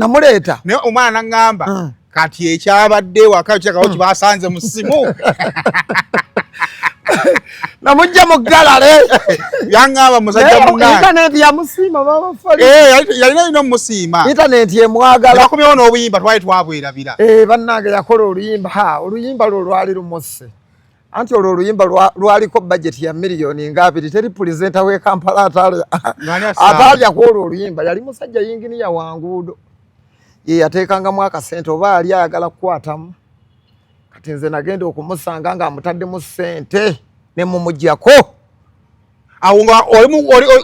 Namuleeta. Naye omwana naŋŋamba kati ekyabadde ewaka kirakawo kibasanze mu ssimu. Namujja mu galale. Yaŋŋamba musajja munnange. Intaneti yamusiima mama Faridi. Eh, yalina ino omusiima. Intaneti emwagala. Yakomyewo n'obuyimba twali twabwerabira. Eh, bannange yakola oluyimba, ha, oluyimba lwo lwali lumusse. Anti olwo oluyimba lwaliko budget ya miliyoni nga 2, teri pulezidenti w'e Kampala ataalya ku olwo oluyimba. Yali musajja yinginiya wa nguudo, ye yateekangamu akasente oba ali ayagala kukwatamu. Kati nze nagenda okumusanga ng'amutaddemu ssente ne mumuggyako. Awo nga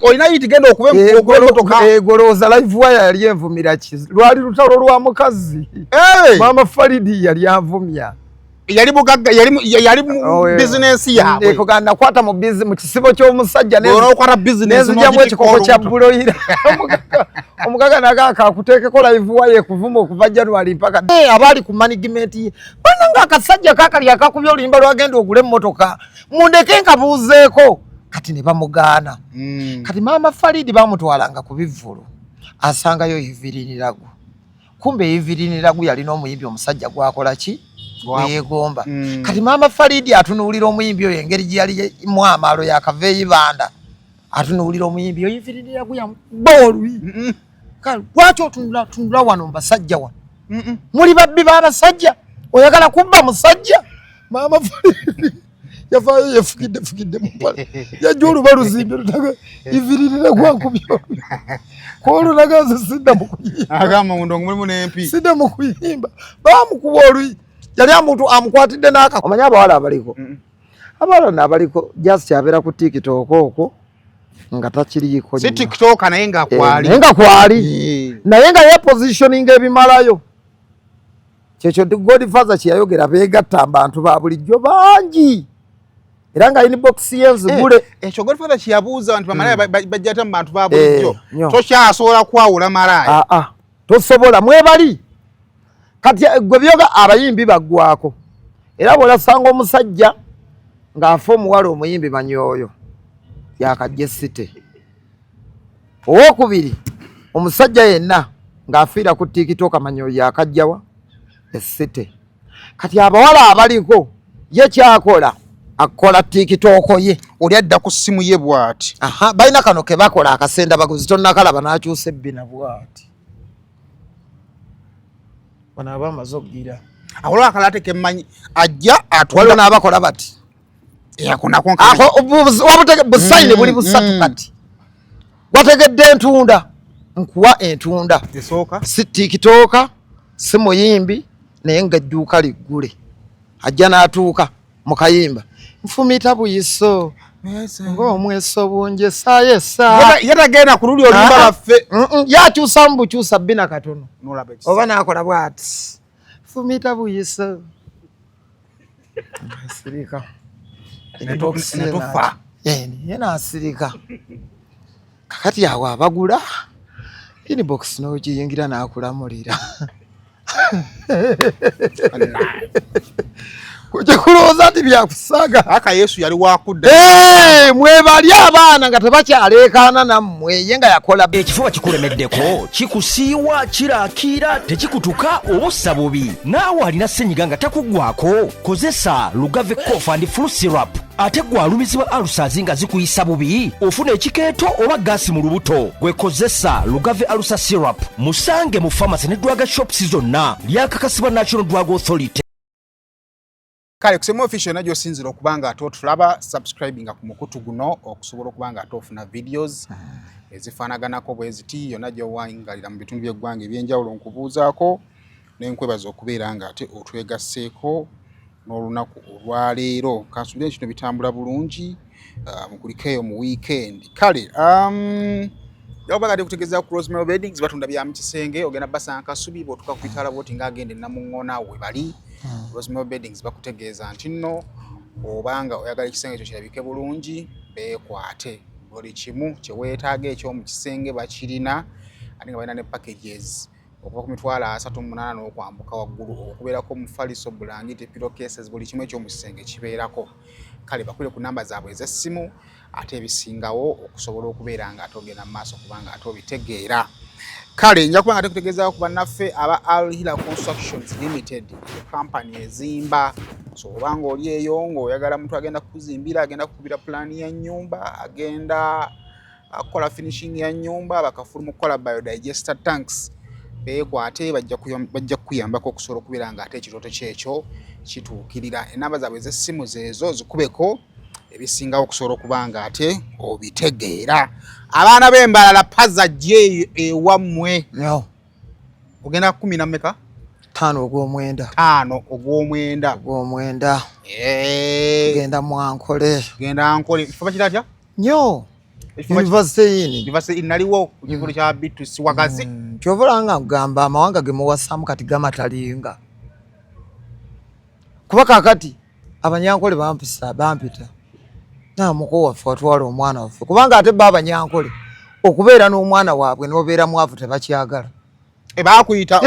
olina hit genda okuba emmotoka. Egolooza Live Wire yali envumira ki? Lwali lutalo lwa mukazi. Mama Faridi yali anvumya. Yali mugagga, yali mu bizinensi yaabwe. Eko nakwata mu bizi mu kisibo ky'omusajja n'okwata bizinensi n'enzigyamu ekikoko kya broiler. Omugagga naga akakuteekeko Live Wire ekuvuma okuva January mpaka. Abaali ku management ye. Bannange akasajja kaakali akakubye oluyimba lwagenda ogule emmotoka. Mundeke nkabuuzeeko. Kati ne bamugaana. Kati Maama Faridi bamutwalanga ku bivvulu. Asangayo Evelyn Lagu. Kumbe Evelyn Lagu yalina omuyimbi omusajja gwakola ki? Gweyegomba. Kati Maama Faridi atunuulira omuyimbi oyo engeri gye yali mu amaalo yakava Ibanda. Atunuulira omuyimbi oyo Evelyn Lagu yamukuba oluyi. Kale lwaki otunula tunula wano mu basajja wano? Muli babbi b'abasajja, oyagala kubba musajja? Maama Faridi yavaayo yefukidde fukidde mu mpale, yajja oluba luzimbe lutaga iviririra gwankubye kwolwo naganze sidda mu kuyimba. Agamba mundongo mulimu n'empi. Sidda mu kuyimba, baamukuba oluyi, yali amuntu amukwatidde n'aka. Omanyi abawala abaliko, abawala n'abaliko just abeera ku TikTok okwo nga takiriiko Si TikTok naye nga kwali. Naye nga kwali. Naye nga ye positioning ebimalayo. Kyekyo Godfather kye yayogera, beegatta abantu ba bulijjo bangi era nga inbox ye nzigule. Ekyo Godfather kye yabuuza nti bamalaaya bajja ate mu bantu ba bulijjo. Tokyasobola kwawula malaaya. Ah, ah. Tosobola, mwebali. Kati gwe byoga abayimbi baggwako. Era bw'olasanga omusajja ng'afa omuwala omuyimbi manyooyo yakajja esite. Owokubiri omusajja yenna ng'afiira ku TikTok manyooyo yakajjawa esite. Kati abawala abaliko ye kyakola akola TikTok ye. Oli adda ku ssimu ye bw'ati. Aha, balina kano ke bakola akasenda baguzi tonnakalaba n'akyusa ebbina bw'ati. Bano aba amaze okugira. Awolo akalala tekemmanyi ajja atwala. Waliwo n'abakola bati. Ako busayini buli busatu kati. Wategedde entunda, nkuwa entunda. Esooka. Si TikTok, si muyimbi, naye nga edduuka liggule. Ajja n'atuuka mu kayimba. Nfumita buyiso. Ng'omweso bunje saayesa. Ye tagenda ku luli oluyimba lwaffe. Yakyusamu bukyusa bbina katono. Oba n'akola bw'ati. Fumita buyiso. Asirika. Netufa. Ye n'asirika. Kakati awo abagula inbox n'ogiyingira n'akulamulira. Kujja kulowooza nti byakusaaga. Aka Yesu yali wakudda. Mwebali abaana nga tebakyaleekaana nammwe, ye nga yakola. Ekifuba kikulemeddeko, kikusiiwa, kirakiira, tekikutuka oba ossa bubi. Naawe alina ssenyiga nga takuggwako, kozesa Lugave Cough and Flu Syrup. Ate gwe alumizibwa ulcers nga zikuyisa bubi, ofuna ekikeeto oba gaasi mu lubuto, gwe kozesa Lugave Ulcer Syrup. Musange mu pharmacy ne drug shops zonna. Lyakakasibwa National Drug Authority. Kale kusema official na gy'osinzira okuba nga ate otulaba, subscribinga ku mukutu guno okusobola okuba nga ate ofuna videos ezifaanaganako bwe ziti yonna gy'owangalira mu bitundu by'eggwanga eby'enjawulo. Nkubuuzaako ne nkwebaza okubeera nga ate otwegasseeko n'olunaku olwaleero. Kansuubire nti kino bitambula bulungi, mukulikeeyo mu weekend. Kale Yakuba kati kutegeeza ku Rosemary Beddings batunda bya mu kisenge, ogenda basanga Kasubi, bw'otuuka ku bitaala bw'oti ng'agenda e Namuŋŋoona we bali. Rosemary Beddings bakutegeeza nti nno obanga oyagala ekisenge kyo kirabike bulungi, beekwate. Buli kimu kye weetaaga eky'omu kisenge bakirina, ate nga balina ne packages okuva ku 380 n'okwambuka waggulu, okubeerako omufaliso, bulangiti, pillowcases, buli kimu eky'omu kisenge kibeerako. Kale bakubire ku namba zaabwe ez'essimu ate ebisingawo okusobola okubeera nga ate ogenda mu maaso kubanga ate obitegeera. Kale nja kuba nga tekutegeezaako ku bannaffe aba Al Hila Constructions Limited, company ezimba. So oba ng'oli eyo ng'oyagala muntu agenda kukuzimbira, agenda kukubira pulaani ya nnyumba, agenda kukola finishing ya nnyumba, bakafulu mu kukola biodigester tanks, beekwate, bajja kukuyambako okusobola okubeera nga ate ekirooto kyekyo kituukirira. Enamba zaabwe ez'essimu zeezo, zikubeko, ebisingawo okusobola okuba nga ate obitegeera. Abaana b'embalala, paza gye ewammwe. Ogenda 14? 5 ogw'omwenda. 5 ogw'omwenda. Ogw'omwenda. Genda mwankole. Genda nkole. Kifo bakira atya? Nyo University Inn. University Inn, naliwo ku kivulu kya B2C wagazi. Kyova olaba nga amawanga ge muwasaamu kati gamatalinga, kuba kakati abanyankole bampisa, bampita namuko waffe, watwala omwana waffe, kubanga ate ba abanyankole okubeera n'omwana waabwe n'obeera mwavu tebakyagala. Bakuyita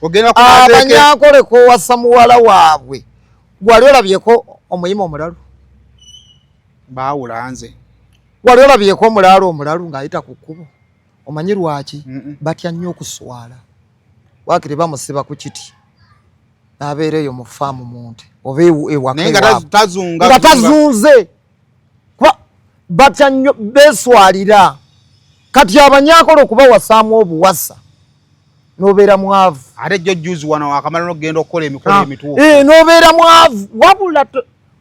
ogenda. Abanyankole kowasa muwala waabwe, gwali olabyeko omuyima omulalu? Baawula nze. Wali olabyeko omulaalo omulalu ng'ayita ku kkubo? Omanyi lwaki? Batya nnyo okuswala. Waakiri bamusiba ku kiti n'abeera eyo mu faamu mu nte oba ewaka naye nga ewaabwe. Tazunga. Nga tazunze, kuba batya nnyo, beeswalira. Kati abanyakola okubawasaamu obuwasa n'obeera mwavu. Ate jjo juzi wano akamala n'okugenda okukola emikolo emituufu. Eh, n'obeera mwavu, wabula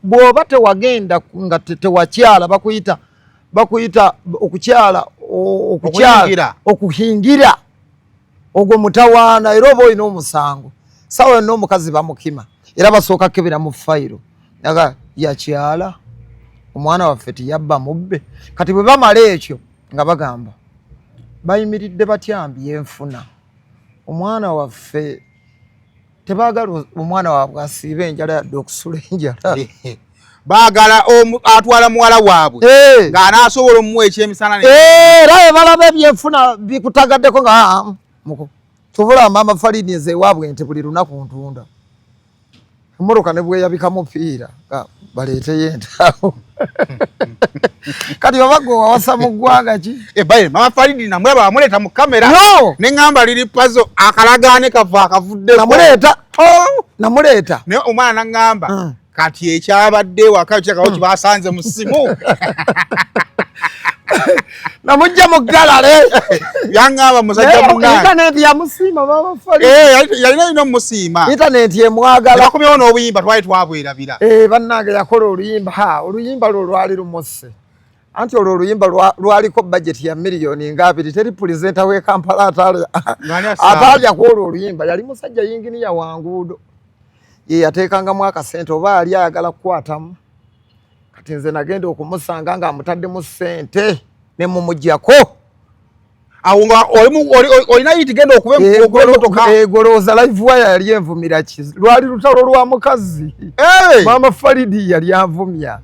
bw'oba tewagenda nga tewakyala, bakuyita okukyala okukyala. Okuhingira. Okuhingira ogwo mutawaana, era oba olina omusango. Sawa yonna omukazi bamukima, era basooka kebera mu fayiro aga yakyala, omwana waffe tiyabba mubbe. Kati bwe bamala ekyo nga bagamba bayimiridde batya mbyenfuna, omwana waffe tebaagala omwana waabwe asiibe enjala yadde okusula enjala. Baagala atwala muwala waabwe ng'anaasobola omuwa ekyemisana. Era bwe balaba ebyenfuna bikutagaddeko nga "Ah, muko tubula maama Falidi, nze ewaabwe nti buli lunaku ntunda emmotoka ne bweyabika mupiira nga baleeteyo entaawo." Kati oba gwe wawasa mu ggwanga ki? Baye mama Faridi namulaba bamuleeta mu kamera. No! Ne ŋŋamba liri pazo akalagaane kava akavuddeko. Namuleeta. Oh! Namuleeta. Naye omwana naŋŋamba kati ekyabadde ewaka kyakawo kibasanze mu ssimu. Namujja mu galale. Yaŋŋamba musajja munnange. Intaneti yamusiima maama Faridi. Yalina ino omusiima. Intaneti emwagala. Bakomyewo n'obuyimba twali twabwerabira. Bannange, yakola oluyimba, ha, oluyimba lwo lwali lumuse. Anti olwo oluyimba lwaliko budget ya miliyoni nga 20. Teri pulezidenta w'e Kampala Ng'ani asaaba? Ataalya ku olwo oluyimba. Yali musajja yinginiya wa nguudo, ye yateekangamu akasente oba ali ayagala kukwatamu. Kati nze nagenda okumusanga ng'amutaddemu ssente ne mumugyako. Awo nga olina yiti genda okuba emotoka. Egolooza live wire yali envumira ki? Lwali lutalo lwa mukazi. Maama Faridi yali anvumya.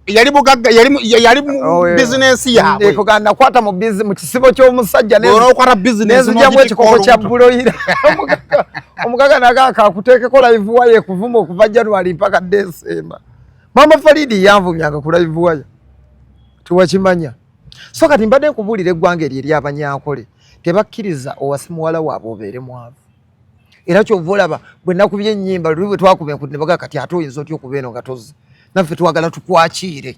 Yali mugagga, yali mu Oh, yeah. bizinensi yaabwe. Eko nakwata mu bizi mu kisibo ky'omusajja Olwokwata bizinensi nenzigyamu n'ogitikka ekikopo kya olubuto. buloyira. Omugaga naga kakuteekeko live wire ekuvuma okuva January mpaka December. Maama Faridi yanvumyanga ku live wire, tewakimanya. So kati mbadde nkubuulira eggwanga eryo eryabanyankole tebakkiriza owase muwala waabwe obeere mwavu. Era kyova olaba bwe nakubye ennyimba luli bwe twakuba enkuti ne bagaa, "Kati ate oyinza otya okuba eno nga tozze? Naffe twagala tukwakiire,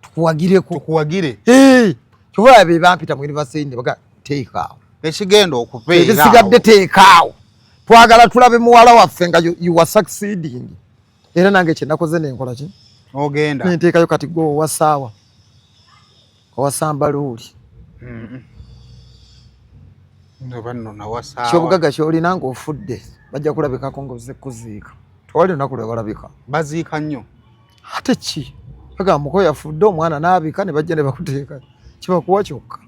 tukuwagireko." Tukuwagire. Kyova olaba be bampita mu university ne baga, "Teekaawo ekigenda okubeera ebisigadde, teekaawo, twagala tulabe muwala waffe nga you are succeeding." Era nange kyenakoze nenkola ki? Ogenda. Nenteekayo. Kati gwe owasaawa owasamba luuli. Oba nno nawasaawa. Kyobugagga kyolina ng'ofudde bajja kulabikako ng'ozze kuziika, tewali lunaku lwe balabika. Baziika nnyo. Ate ki, bagamba muko yafudde, omwana n'abika ne bajja ne bakuteeka kibakuwa kyokka.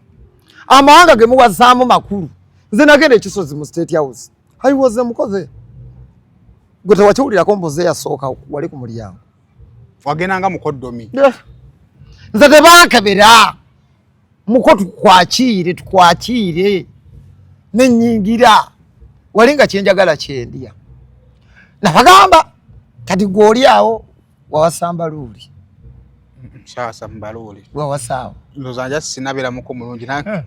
Amawanga ge muwasaamu makulu. Nze nagenda ekisozi mu State House, I was mukoze gwe tewakiwulirako mbuze yasooka wali ku mulyango. Wagenda nga mukoddomi. Nze tebankebera, muko tukwakiire, tukwakiire, nenyingira wali nga kyenjagala kyendya. Nabagamba kati gwe oli awo wawasamba luuli. Sasa mbaluuli. Wawasaawo. Ndowooza nja sinabeeramuko mulungi nange.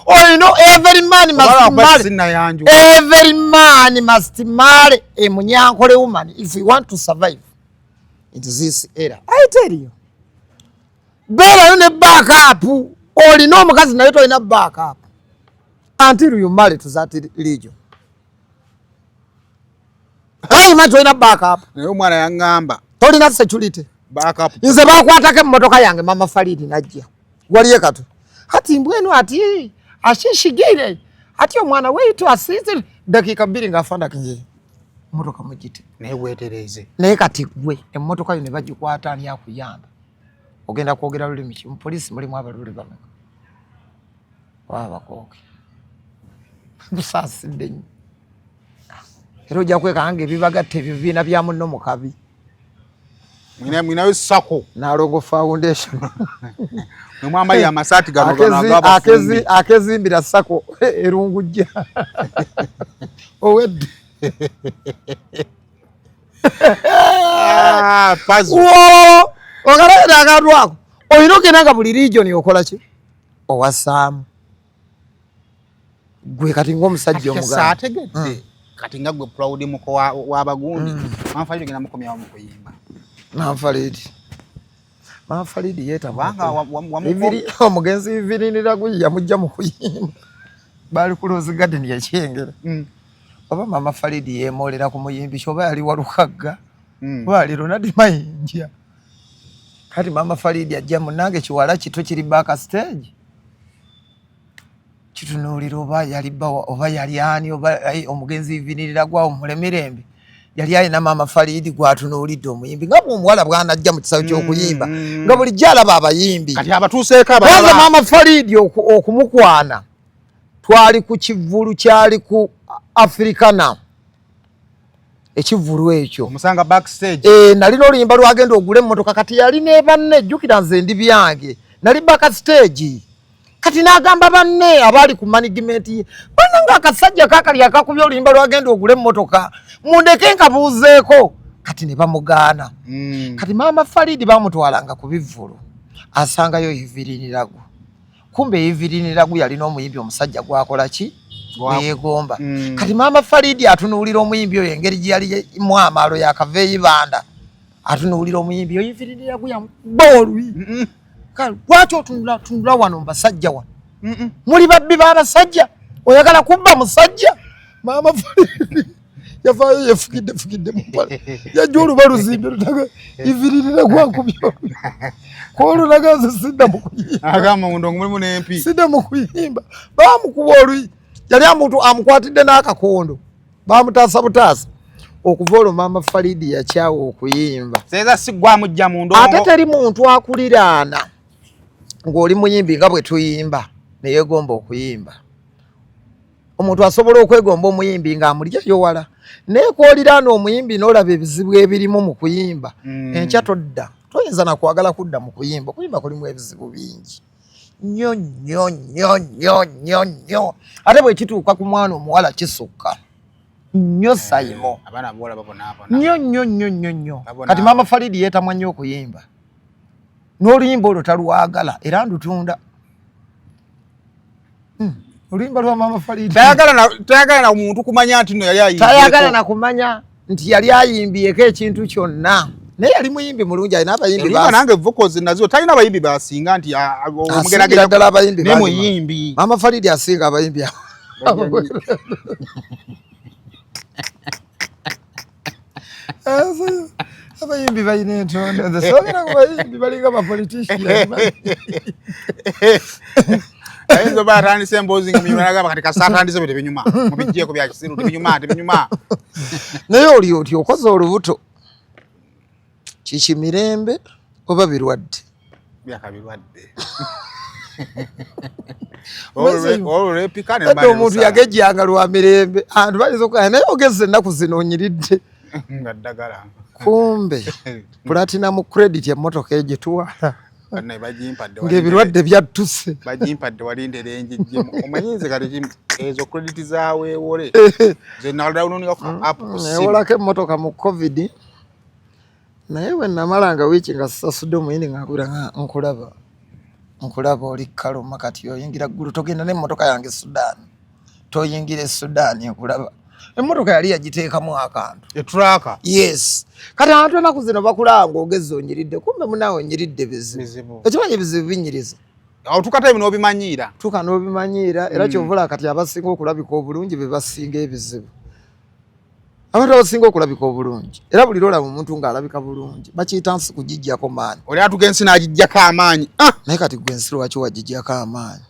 Olina every man must marry. Sinayanjula. Every man must marry a Munyankole woman if you want to survive in this era. I tell you. Beerayo ne back up. Olina omukazi naye tolina back up. Until you marry to that region. Ayima tolina back up. Naye omwana yaŋŋamba. Tolina security. Back up. Nze bakwatako emmotoka yange mama Faridi najja. Waliye kato. Hati mbwenu ati ashishigire. Ati omwana weitu asize dakiika 2 ng'afanda kinje. Emmotoka mugite. Naye weetereeze. Naye kati gwe emmotoka yo ne bagikwata ani akuyamba. Ogenda kwogera lulimi ki? Mu poliisi mulimu abaluli bameka? Waabakooke. Busaasidde nnyo. Era ojja kwekanga ebibagatta ebibiina bya munno mu kabi. Mwinayo sako. Nalongo Foundation. Mwambaye amasaati gano gano ag'abafumbi. Akezimbira sako erungujja. Owedde. Ah, puzzle. Woo! Ogalabira akantu ako. Olina ogenda nga buli region okola ki? Owasaamu. Gwe kati ng'omusajja omuganda. Saategedde. Kati nga gwe proud muko w'abagundi. Manfalidi ogenda mukomyawo mu kuyimba. Manfalidi. Manfalidi yeetaba. Kubanga Omugenzi Ivirinira guyi yamujja mu kuyimba. Baali ku Rose Garden ya Kyengera. Oba Mama Faridi yeemoolera ku muyimbi ki oba yali Walukagga. Oba yali Ronald Mayinja. Kati Mama Faridi ajja munnange kiwala kito kiri back stage. Kitunuulira oba yali bba oba yali ani oba omugenzi Ivinirira gwawo mulemirembe. Yali alina Mama Faridi gw'atunuulidde omuyimbi nga bw'omuwala bw'anajja mu kisawo ky'okuyimba nga bulijjo alaba abayimbi. Kati abatuuseeko abalala. Kwanza Mama Faridi okumukwana twali ku kivvulu kyali ku Africana. Ekivvulu ekyo. Omusanga backstage. Nalina oluyimba lwagenda ogula emmotoka kati yali ne banne, jjukira nze ndi byange. Nali backstage. Kati n'agamba banne abaali ku management ye, bannange akasajja kaakali akakubye oluyimba lwagenda ogula emmotoka, mundeke nkabuuzeeko. Kati ne bamugaana. Kati Maama Faridi bamutwalanga ku bivvulu, asangayo Iviriniragu. Kumbe Iviriniragu yalina omuyimbi omusajja gw'akola ki? Gwe yeegomba. Kati Maama Faridi atunuulira omuyimbi oyo engeri gye yali mu amaalo yakava e Ibanda. Atunuulira omuyimbi oyo Iviriniragu yamukuba oluyi. Kale lwaki otunula tunula wano mu basajja wano? Muli babbi b'abasajja, oyagala kubba musajja? Maama Faridi yavaayo yefukidde fukidde mu mpale. Yajja oluba luzimbye lutaga Ivirinira gwankubye oluyi. Kw'olwo naga nze sidda mu kuyimba. Agamba mu ndongo mulimu n'empi. Sidda mu kuyimba. Baamukuba oluyi. Yali amukwatidde n'akakondo. Baamutaasa butaasa. Okuva olwo Maama Faridi yakyawa okuyimba. Seeza si gwe amujja mu ndongo. Ate teri muntu akuliraana ng'oli muyimbi nga bwe tuyimba ne yeegomba okuyimba. Omuntu asobola okwegomba omuyimbi ng'amulyayo wala. Naye kw'oliraana omuyimbi n'olaba ebizibu ebirimu mu kuyimba, enkya todda. Toyinza na kwagala kudda mu kuyimba. Okuyimba kulimu ebizibu bingi. Nnyo nnyo nnyo nnyo nnyo nnyo. Ate bwe kituuka ku mwana omuwala kisukka. Nnyo Sayimo. Abaana abawala babonaabona. Nnyo nnyo nnyo nnyo nnyo. Babonaabona. Kati Maama Faridi yeetamwa nnyo okuyimba. N'oluyimba olwo talwagala era ndutunda. Oluyimba lwa Maama Faridi. Tayagala na muntu kumanya nti nno yali ayimbyeko. Tayagala na kumanya nti yali ayimbyeko ekintu kyonna. Naye yali muyimbi mulungi, alina abayimbi Oluyimba nange vocals nazo talina abayimbi basinga nti, Asingira omugeraganya ddala abayimbi ne bangi. muyimbi. Maama Faridi asinga abayimbi abo. Abayimbi balina entondo. Nze soogera ku bayimbi balinga ba politician. Ayinza oba atandise emboozi nga munyuma n'agamba kati kasita atandise bwe tebinyuma. Mubiggyeko bya kisiru, tebinyuma, tebinyuma. Naye oli otyo okoze olubuto. Kiki mirembe oba birwadde? Byaka birwadde. Mwezi Olwepika ne Edda mba ne omuntu lusala. yagejjanga lwa mirembe. Abantu bayinza okugamba naye ogezze ennaku zino onyiridde. Nga ddagala. Kumbe Platinum Credit emmotoka egitwala. Bannaye bagimpadde Ng'ebirwadde byattuse. Bagimpadde walindera enjijjemu. Omanyi nze kati ezo credit zaweewole. Nze nalawununika ku app ku ssimu. Neewolako emmotoka mu COVID. Naye bwe namalanga wiiki nga sisasudde omuyindi nga nkubira nga nkulaba nkulaba oli kaluma kati oyingira ggulu togenda n'emmotoka yange Sudan toyingira e Sudan nkulaba emmotoka yali yagiteekamu akantu etraka yes kati abantu enaku zino bakulaba ng'ogezza onyiridde kumbe munaawe onyiridde bizibu ekimanyi ebizibu binyiriza otuuka time n'obimanyiira tuuka n'obimanyiira era mm. kyovula kati abasinga okulabika obulungi be basinga ebizibu abantu abasinga okulabika obulungi era buli lwolaba omuntu ng'alabika bulungi bakiyita nsi kugijjako maanyi oli atuga ensi n'agijjako amaanyi ah! naye kati gwe ensi lwaki wagijjako amaanyi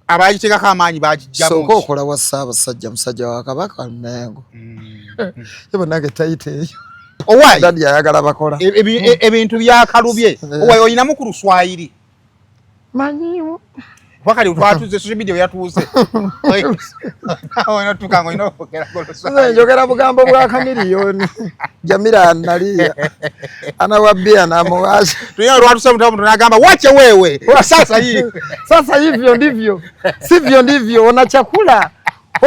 abagitekako amaanyi bagijjamu sooka okola wa ssaabasajja musajja wa kabaka mengo mm. ye bannange tayita eyo owayi dadi ayagala bakola ebintu byakalubye eh. owayi olinamu ku luswayiri manyiwo wakati twatuze social media yatuuse njogera bugambo bwa kamiliyoni jamila analia anawabia namuwasha lwatuse mtu nagamba wache wewe sasa hii sasa hivyo ndivyo sivyo ndivyo ona chakula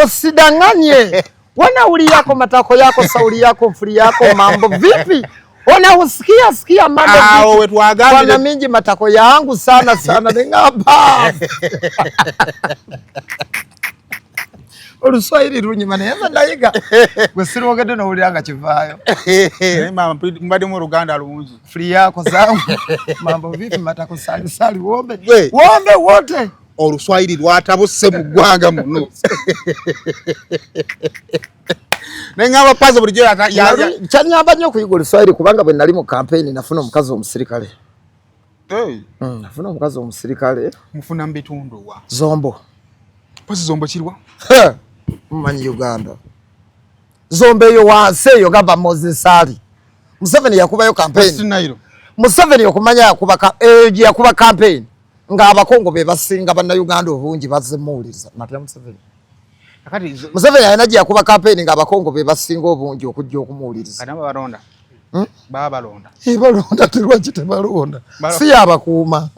usidanganye wana uli yako matako yako sauli yako mfuri yako mambo vipi Ona usikia sikia mambo ah, wewe tuagane bwana mingi matako yangu sana sana ningamba oluswahili lunyuma naye nze ndayiga gwe sirwogedde nowulira nga kivaayo mbaddemu oluganda lungi fuli yako zangu mambo vipi matako salisali wombe wombe wote oluswahili lwatabuse mu ggwanga muno nengamba pazo bulijjo kyanyamba nnyo okuyiga oluswahili kubanga bwe nali mu kampeyini nafuna omukazi omusirikale mm, nafuna omukazi omusirikale mufuna mu bitundu wa zombo pozi zombo kirwa mumanyi uganda zombo eyo wansi eyo gamba moses ali museveni yakubayo kampeyini museveni okumanya yakuba eh, yakuba kampeyini nga abakongo be basinga bannayuganda obungi bazze muwuliriza natya museveni Museveni alina gye yakuba kampeyini nga abakongo be basinga obungi okujja okumuwuliriza hmm? balonda eh, balonda telwaki tebalonda si yabakuuma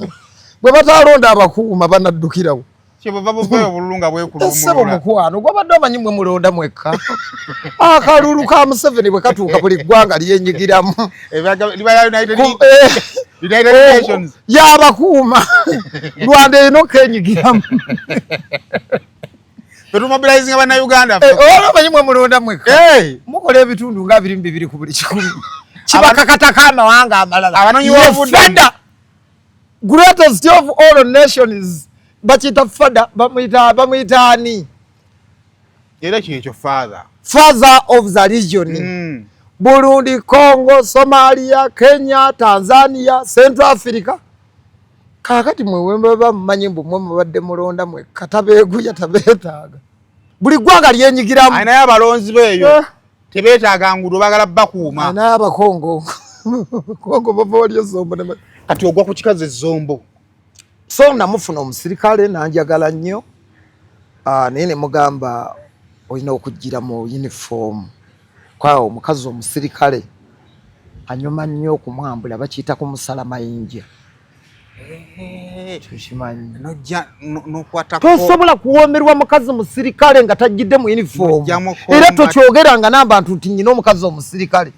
bwe batalonda abakuuma banaddukirawo Ssebo mukwano gwabadde omanyi mwe mulonda mwekka akalulu ka Museveni bwe katuuka buli ggwanga lyenyigiramu eh, eh, yabakuuma Rwanda erina okenyigiramu Fetumobilizinga bannayuganda eh, olwo omanyi mwe mulonda mwekka mukola ebitundu nga 22 ku buli kikumi kibakakatako amawanga amalala greatest of all nations bakiyita fada bamuyita bamuyita ani era kyekyo father father of the region mm. Burundi Congo Somalia Kenya Tanzania Central Africa kakati mwe baba mumanyi mbu mwe mubadde mulonda mwe katabeeguya tabeetaaga buli ggwanga lyenyigiramu naye abalonzi beeyo eh. Tebeetaaga nguudo baagala bakuuma. Naye abakongo Kongo bava wali ezombo ne kati ogwa ku kikazi ezombo. So namufuna omusirikale nanjagala nnyo ah, naye ne mugamba olina okujjira mu uniform kwawo omukazi omusirikale anyuma nnyo okumwambula bakiyita kumusala mayinja. Tosobola kuwoomerwa mukazi musirikale nga tajjidde mu uniform era tokyogeranga n'abantu nti nyina omukazi omusirikale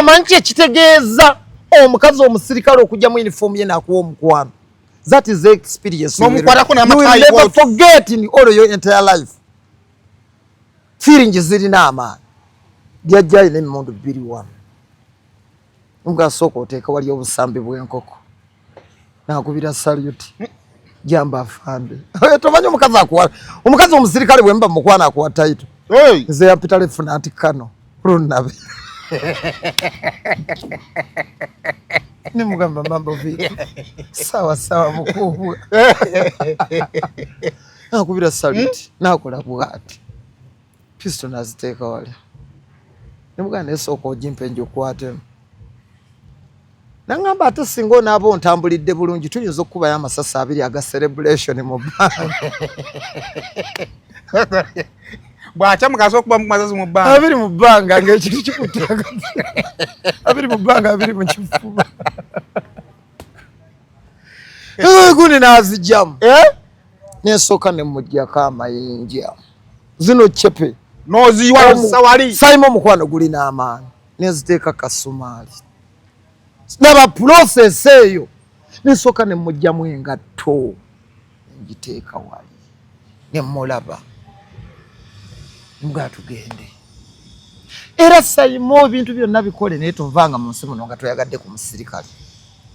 omanyi ki ekitegeeza omukazi omusirikale okujja mu uniform ye nakuwa omukwano that is the experience you will never forget in all your entire life feeling zirina amaanyi jajja alina ebimundu bbiri wano nga sooka oteeka wali obusambi bw'enkoko nakubira saluti jamba afande eh, tomanyi omukazi akuwa omukazi omusirikale bwe mba mukwana akuwa title nze yapita lefunanti kano lunabe nimugamba mambo vipi sawa sawa mukubwa nakubira saluti hmm? nakola bwati Pisto naziteeka wali nemugamba naye sooka ogimpe njokwatemu nangamba ate singa onaaba ontambulidde bulungi tuyinza okukubayo amasasi abiri aga celebration mu bbanga bwakyamuka okuba masasi mu bbanga abiri mu bbanga ng'ekintu kikutte abiri mu bbanga abiri mu kifuba gundi n'azijjamu eh? nensooka ne muggyako amayinja zino cepe noziyiwa sawali sayima omukwano gulina amaanyi nenziteeka kasumaali Laba process eyo. Nesooka ne mujjamu engatto ngiteeka wali ne mulaba nga tugende. Era Saimo ebintu byonna bikole naye tovanga mu nsi muno nga toyagadde ku musirikale.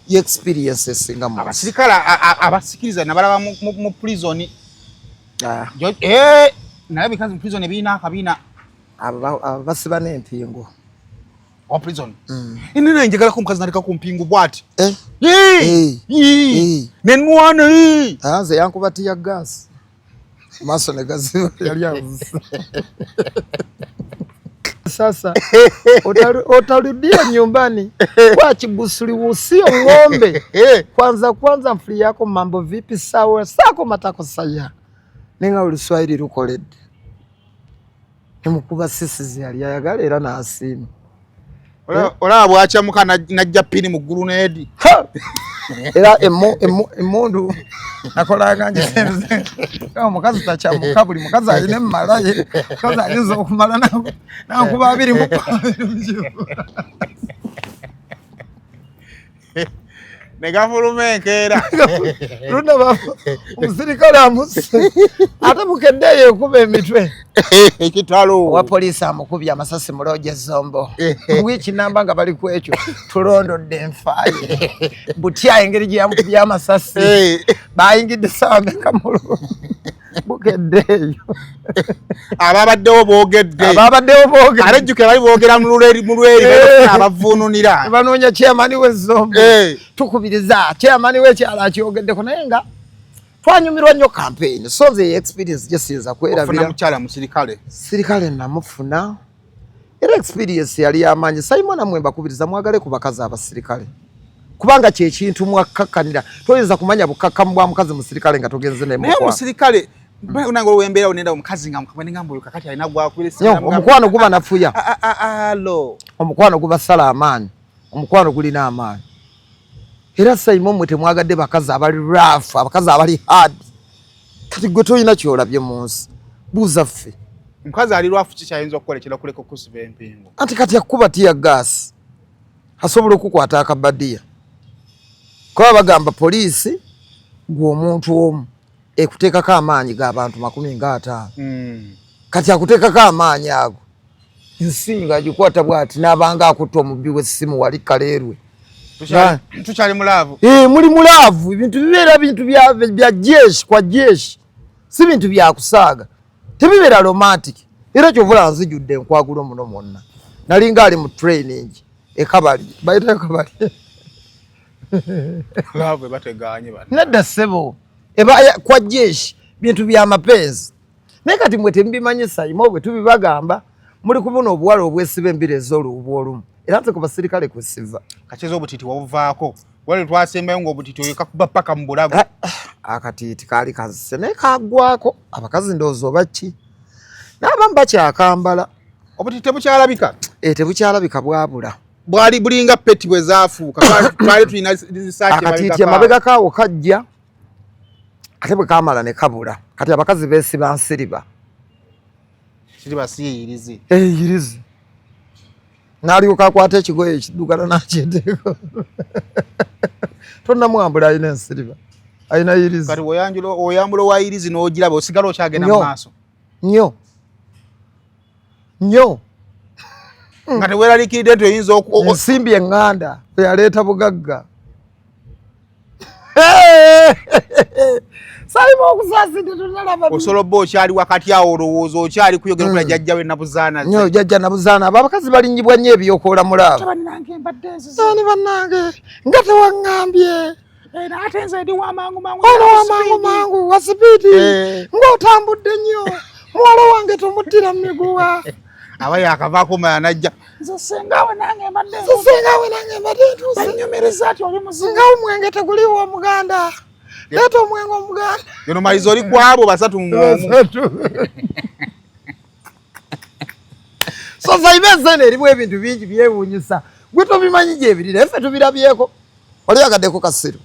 Ye experience esinga mu abasirikale abasikiriza nabalaba mu prison. Ah. Naye bikazi mu prison ebirina akabiina. Abo basiba n'empingu. Wa prison. Ine njagala ko omukazi naleka ku mpingu bw'ati. Nenwana. Nze yankuba tear gas. Maaso ne gaziba yali avuze. Sasa utarudia nyumbani kwa kibusuli sio ng'ombe. Kwanza kwanza mfuli yako mambo vipi sawa sako matako saya. Ninga oluswahili lukoledde. Nemukuba sisi yali ayagala era n'asiima. Olaba bw'akyamuka n'ajja ppini mu ggulu n'edi. Era emmundu nakolanga nje. Omukazi takyamuka, buli mukazi alina emmala ye. Omukazi ayinza okumala n'ankuba abiri mu bbiri. Ne gafuluma enkeera. Luna omusirikale amusse. Ate bukedde eyo ekuba emitwe. Ekitalo. Owa poliisi amukubye amasasi mu loogi Zombo. Wiiki namba nga bali ku ekyo tulondodde enfa ye. Butya engeri gye yamukubye amasasi. Bayingidde ssaawa mmeka mu loogi. Bukedde eyo. Ababaddewo boogedde. Ababaddewo boogedde. Ate jjukira bali boogera mu lweri, mu lweri, abavuununira. Banoonya chairman w'Ezombo. Tukubiriza chairman w'ekyalo akyogeddeko naye nga twanyumirwa nnyo campaign. So nze experience gye siyinza kwerabira. Ofuna mukyala musirikale. Sirikale namufuna. Era experience yali y'amaanyi. Simon namwe mbakubiriza mwagale ku bakazi abasirikale. Kubanga kye kintu mwakakkanira. Toyinza kumanya bukkakkamu bwa mukazi musirikale nga togenze naye Naye mukwano. omusirikale, nange olw'embeera onenda omukazi nga mukabwe ngamba oyo kakati alina gwakubira essimu. Nyo, omukwano guba nafuya. Alo. Omukwano gubasala amaanyi. Omukwano gulina amaanyi. Era Simon mwe temwagadde bakazi abali rough, abakazi abali hard. Kati gwe tolina ky'olabye mu nsi. Buuza ffe. Omukazi ali rough ki kyayinza okukola ekirala okuleka okusiba empingu? Anti kati akuba tear gas. Asobola okukwata akabadiya. Kuba bagamba poliisi gwe omuntu omu ekuteekako amaanyi g'abantu 50. Kati akuteekako amaanyi ago. Nsi ng'agikwata bw'ati n'abanga akutta omubbi w'essimu wali Kaleerwe. Tukyali mu laavu. Muli mu laavu. Ebintu bibeera bintu bya jeshi kwa jeshi. Si bintu bya kusaaga. Tebibeera romantic. Era ky'ovula nzijudde enkwagulo muno mwonna. Nalinga ali mu training e Kabali. Bayita Kabali. Laavu ebategaanye bano. Nedda ssebo. Eba kwa jeshi bintu bya mapenzi. Naye kati mwe temubimanyi Simon bwe tubibagamba muli kubuna obuwala obwesiba embira ez'olubu olumu. Era nze ku basirikale kwesiva. Kakyeza obutiti wabuvaako. Wali twasembayo ng'obutiti oyo kakuba paka mu bulago. Akatiiti kaali kazise naye kaggwako. Abakazi ndowooza oba ki? N'abamu bakyakambala. Obutiti tebukyalabika? Tebukyalabika bwabula. Bwali bulinga peti bwe zaafuuka. Twali tulina risaaki emabega Akatiiti kaawo. emabega kaawo kajja. Ate bwe kaamala ne kabula. Kati abakazi beesiba nsiriba. Siriba si yirizi. Yirizi. N'alyoka akwata ekigoye ekiddugala n'akyeteeka. Tonnamwambula alina ensiriba. Alina yirizi. Kati oyambula owa yirizi n'ogiraba osigala okyagenda mu Nnyo. maaso. Nnyo. Nnyo. Nga teweeraliikiridde nti oyinza Ensimbi eŋŋanda eyaleeta bugagga. Salimu okusaasidde tonalaba. Osobola obba okyali wakati awo olowooza okyali kuyogera kula jjajja we Nabuzaana ze. Nnyo, jjajja Nabuzaana. Abo abakazi balinnyibwa nnyo ebyokoola mulaabo. Bannange mbadde nzize. Ani bannange nga tewaŋŋambye. Ate nze ndi wa mangu mangu. Ono wa mangu mangu wa sipiidi. Ng'otambudde nnyo. Muwala wange tomuttira mu miguwa. Aba yakavaako mala n'ajja. Nze ssenga we nange mbadde Nze ssenga we nange mbadde ntuuse. Bannyumiriza ati oli muzibu. Nga omwenge teguliiwo Omuganda. Leeta omwenge Omuganda. Yono maliza oli ku abo basatu mu omu. Basatu. So Zaibe ensi eno erimu ebintu bingi byewuunyisa. Gwe tobimanyi gye biri naye ffe tubirabyeko. Wali oyagaddeko kasiru?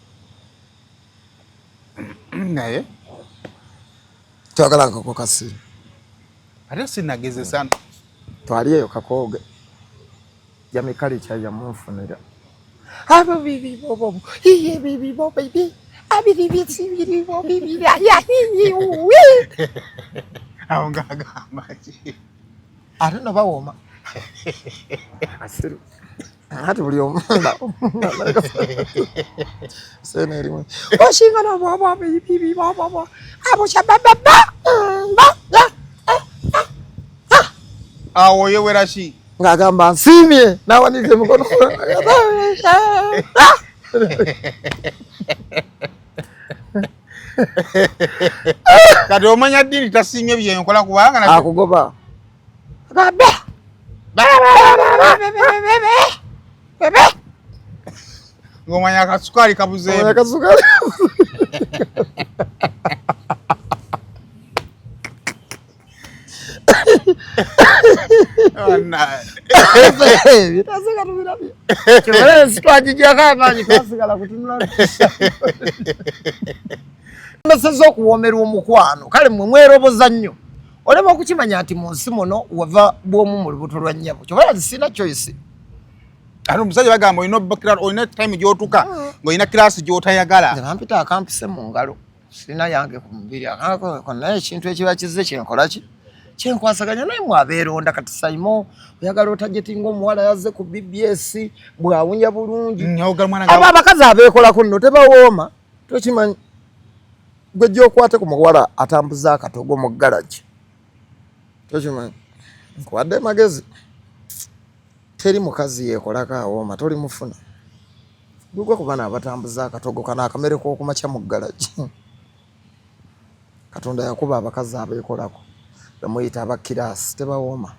Naye. Toyagalangako kasiru. Ate sinnagezesa. Twali eyo Kakooge. Jamikali kya yamunfunira. Abo bibi bobo iye bibi bo bibi abiri bisi biri bo bibi ya ya hi wi. Awo ng'agamba ki? Ate no bawooma. Asiru. Ate buli omu sene erimu oshinga no bobo bibi bobo bo abo shababa ba ba ya. Awo yewera ki? Ng'agamba nsiimye n'awanika emikono. Kati omanya ddiini tasiimye byenkola kubanga akugoba. Ng'omanya akasukaali kabuzeemu. Akasukaali. Bitasigala tubirabye. Kibale twagijjako amaanyi twasigala kutunula. Meseza okuwoomerwa omukwano. Kale mmwe mweroboza nnyo. Olema okukimanya nti mu nsi muno wava bw'omu mu lubuto lwa nnyabo. Kyova nti sirina choice. Ate omusajja bagamba olina time gy'otuuka ng'olina kiraasi gy'otayagala. Nze bampita akampise mu ngalo. Sirina yange ku mubiri. Naye ekintu ekiba kizze kyenkola ki? Kyenkwasaganya naye mwe abeeronda kati Saimo oyagala otajetinga omuwala yazze ku BBS bw'awunya bulungi. Abo abakazi abeekolako nno tebawooma. Tokimanyi. Gwe gy'okwate ku muwala atambuza akatogo mu garage. Tokimanyi. Nkuwadde magezi. Teri mukazi yeekolako awooma toli mufuna. Gwe ku bano abatambuza akatogo kano akamere k'okumakya mu garage. Katonda yakuba abakazi abeekolako bamuyita aba kiraasi tebawooma.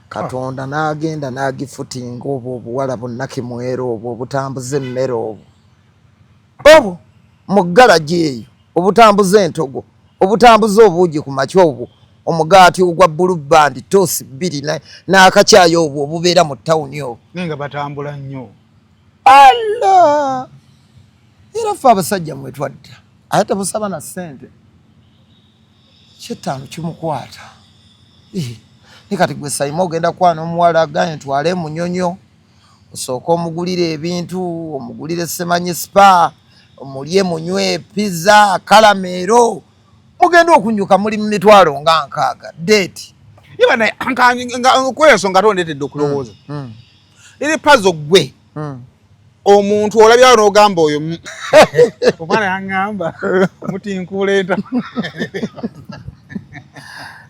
Katonda n'agenda n'agifutinga obwo obuwala bunnakimwero obwo obutambuza emmere obwo. Obwo mu garage eyo obutambuza entogo obutambuza obuugi ku makya obwo omugaati ogwa blue band toosi bbiri n'akacaayi obwo obubeera mu tawuni obwo. Naye nga batambula nnyo. Allah! Era ffe abasajja mwe twadda ate tebusaba na ssente. Kyettaano kimukwata. Naye kati gwe Saimo ogenda kwana omuwala agambye ntwale Munyonyo osooke omugulire ebintu, omugulire simanyi spa, mulye munywe pizza, kalameero, mugenda okunyuka muli mu mitwalo nga nkaaga date. Kwensonga tondeetedde okulowooza. Liri pazo ggwe. Omuntu olabyawo n'ogamba oyo omwana yaŋŋamba mutinkuula enta.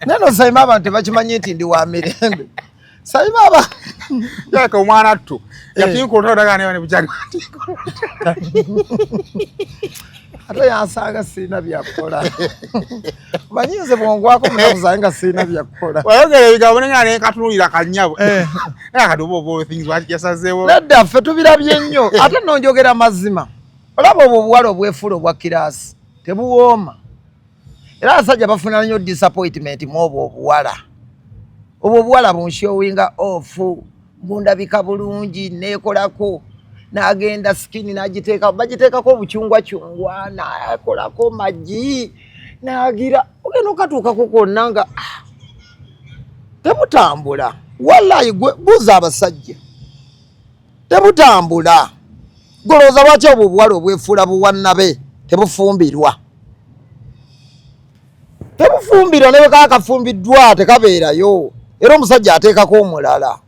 Naye no Saimo abantu tebakimanyi nti ndi wa mirembe. Saimo aba yaka omwana attu yatinkuula olutalo ne bukyali. Ate yansanga sirina byakukola. Manyi nze bwongwako munaku zange nga sirina byakukola. Wayogera ebigambo naye nga nekatunuulira kannyabo. Naye kati oba oba things lwaki yasazeewo. Nedda ffe tubirabye nnyo ate nno njogera mazima. Olaba obwo obuwala obwefuula obwa kiraasi tebuwooma. Era abasajja bafuna nnyo disappointment mu obwo obuwala. Obwo obuwala bunshowinga off, bundabika bulungi, neekolako n'agenda skin n'agiteeka, bagiteekako obucungwacungwa, n'akolako magi, n'agira ogenda okatuukako kwonna nga tebutambula. Wallahi gwe buuza abasajja tebutambula. Golowooza lwaki obwo obuwala obwefuula buwannabe tebufumbirwa? Tebufumbirwa ne bwe kaba kafumbiddwa tekabeerayo, era omusajja ateekako omulala.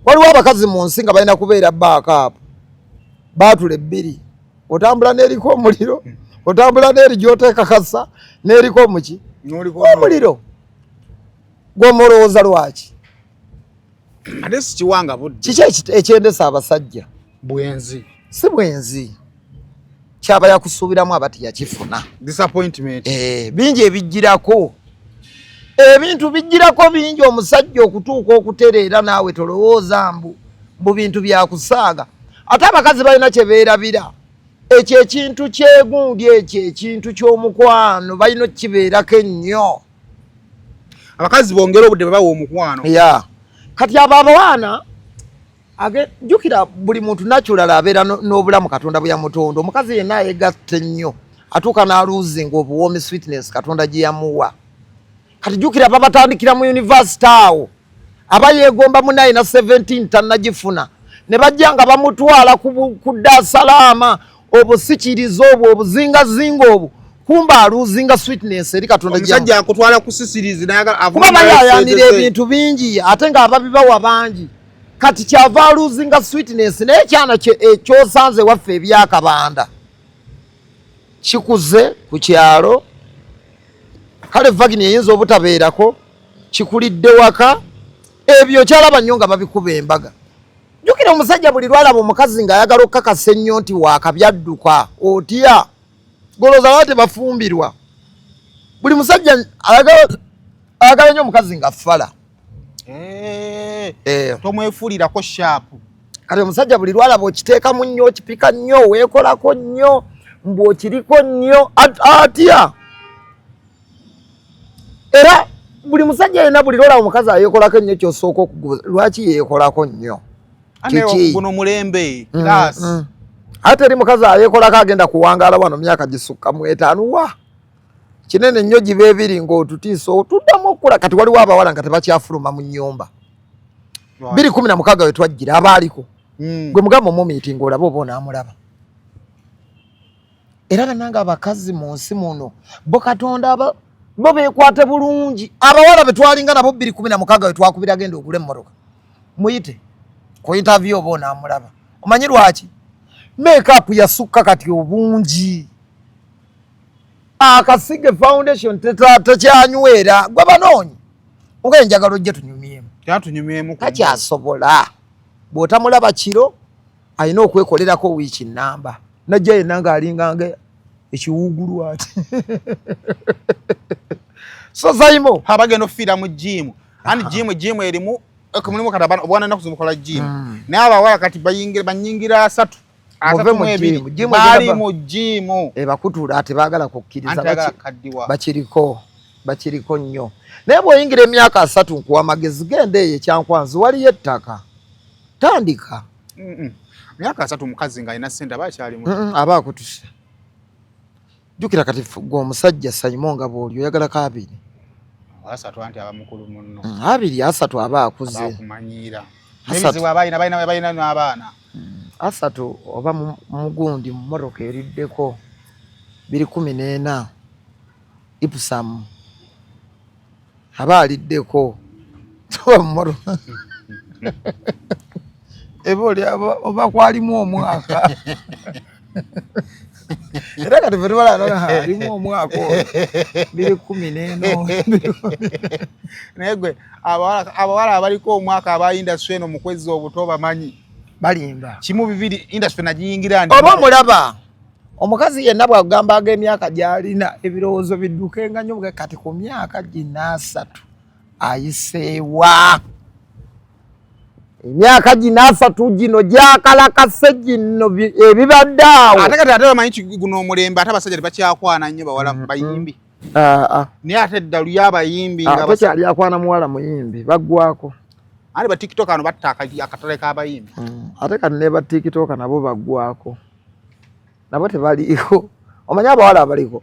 Waliwo abakazi mu nsi nga balina kubeera baakaapu baatula ebbiri, otambula n'eriko omuliro, otambula n'eri gy'oteekakasa n'eriko omuki omuliro. Gw'omulowooza lwaki? Ate si kiwanga budde. Kiki ekyendesa abasajja? Bwenzi. Si bwenzi. Kyaba yakusuubiramu aba teyakifuna. Disappointment. Bingi ebijjirako. Ebintu bijjirako bingi omusajja okutuuka okutereera naawe tolowooza mbu mu bintu byakusaaga. Ate abakazi balina kye beerabira. Ekyo ekintu kyegundi ekyo ekintu ky'omukwano balina okukibeerako ennyo. Abakazi bongera obudde bwe bawa omukwano. Yeah. Kati abo abaana jjukira buli muntu natural abeera n'obulamu Katonda bwe yamutonda. Omukazi yenna yeegatta ennyo atuuka n'aluuzinga obuwoomi sweetness Katonda gye yamuwa. Kati jjukira babatandikira mu university awo aba yeegomba munnaye na 17 tannagifuna Ne bajja nga bamutwala ku Dar-es-Salaam, obusikirizo obwo, obuzingazinga obwo, kumba aluzinga sweetness eri Katonda. Omusajja akutwala ku sisirizi. Kuba bayayanira ebintu bingi, ate ng'ababibawa bangi. Kati kyava aluzinga sweetness. Naye ekyana ekyosanze waffe ebyakabanda kikuze ku kyalo, kale vagini eyinza obutabeerako, kikulidde waka, ebyo kyalaba nnyo nga babikuba embaga. Jjukira, omusajja buli lwalaba omukazi ng'ayagala okukakasa ennyo nti waakabyadduka, otya golooza baba tebafumbirwa. Buli musajja ayagala nnyo omukazi nga fala. Eh, Eh. Tomwefuulirako sharp. Kati omusajja buli lwalaba okiteekamu nnyo, okipika nnyo, weekolako nnyo, mbu okiriko nnyo, atya. Era buli musajja yenna buli lwolaba omukazi ayeekolako ennyo, kyosooka okuguza, lwaki yeekolako nnyo? Kiki? Guno mulembe class. Ate eri mukazi ayeekolako agenda kuwangaala wano myaka gisukka mu 50, wa kinene nnyo, giba 2 ng'otutiisa otuddamu okukula. Kati waliwo abawala nga tebakyafuluma mu nnyumba. 2016 we twajjira abaaliko, gwe mugamba omumiitinga olaba oba onaamulaba. Era bannange, abakazi mu nsi muno bo Katonda bo beekwate bulungi. Abawala be twalinga nabo 2016 we twakubira genda ogula emmotoka, muyite ku interview oba onaamulaba. Omanyi lwaki? Makeup yasukka kati obungi, akasige foundation tekyanywera. Gwe banoonyi ogaye, njagala ojje tunyumyemu. Kyatunyumyemu. Takyasobola. Bw'otamulaba kiro, alina okwekolerako wiiki namba, najja yenna ng'alinganga ekiwugulu ati. So Zaimo, abagenda okufiira mu gym, and gym erimu mulimu kati obwana ennaku zimukola gym, naye abawala kati bayingira banyingira 30, Muve 32. mu gym. Gym Bali egenda mu gym. Ebakutula, tebaagala kukkiriza. Anti ayagala kaddiwa. Bakiriko, bakiriko nnyo. Naye bw'oyingira emyaka 30, nkuwa amagezi, genda eyo ekyankwanzi, waliyo ettaka, tandika. Myaka 30 omukazi ng'alina ssente aba akyali mu Aba akutuse. Jjukira kati gwe omusajja Sayimo nga bw'oli oyagalako 20. 30, anti aba mukulu munno. 20, 30 aba akuze. Abakumanyiira. 30. N'ebizibu abalina balina n'abaana. 30 oba mugundi mu mmotoka eriddeko 2014 Ipsum, aba aliddeko oba mu mmotoka eba oli oba kwalimu omwaka. Era kati fe tubala alimu omwaka olwo 2014. Naye gwe abawala abaliko omwaka aba industry eno mu kwezza obuto bamanyi. Balimba. Kimu bibiri industry nagiyingira ndi Oba omulaba omukazi yenna bwagamba ag'emyaka gy'alina, ebirowoozo biddukenga nnyo. Kati ku myaka gino 30 ayiseewa? Emyaka gino 30 gino gyakalakase gino ebibadde awo. Ate kati ate bamanyi guno omulembe, ate abasajja tebakyakwana nnyo bawala bayimbi. Ah, ah. Naye ate edda luli abayimbi nga Tekyali akwana muwala muyimbi, baggwako. Ate ba TikTok ano batta akatale k'abayimbi. Ate kati ne ba TikTok nabo baggwako, nabo tebaliiko. Omanyi abawala abaliko?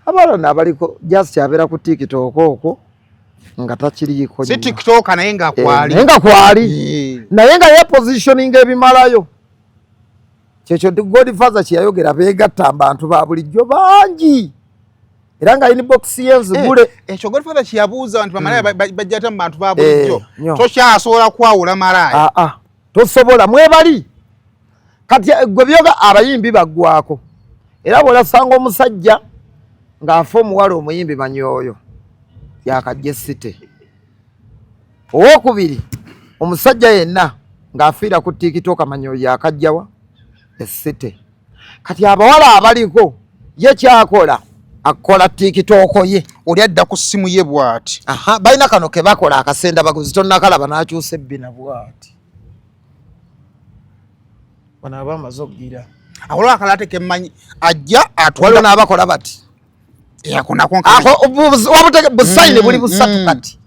Abawala naabaliko just abeera ku TikTok okwo nga takiriiko Si nnyo. TikTok naye nga Eh, kwali. Naye nga kwali, naye nga yepositioninga ebimalayo. Kyekyo Godfather kyeyayogera, beegatta abantu ba bulijjo bangi, era nga inbox ye nzigule. Eh, ekyo Godfather kyeyabuuza nti bamalaaya bajja ate mu bantu ba bulijjo. Eh, nnyo. Tokyasobola kwawula malaaya. Ah, ah, tosobola, mwebali kati. Gwe byoga abayimbi baggwako, era bw'olasanga omusajja ng'afa omuwala omuyimbi, manyi oyo yakajja esite. Owokubiri, omusajja yenna ng'afiira ku TikTok, manyi oyo yakajjawa esite. Kati abawala abaliko, ye kyakola akola TikTok ye. Oli adda ku ssimu ye bw'ati. Aha, balina kano ke bakola akasenda baguzi, tonnakalaba, n'akyusa ebbina bw'ati. Bano aba amaze okugira. Awaliwo akalala kemmanyi, ajja waliwo atwala n'abakola bati. Ako nako Ako, busayini buli busatu. Kati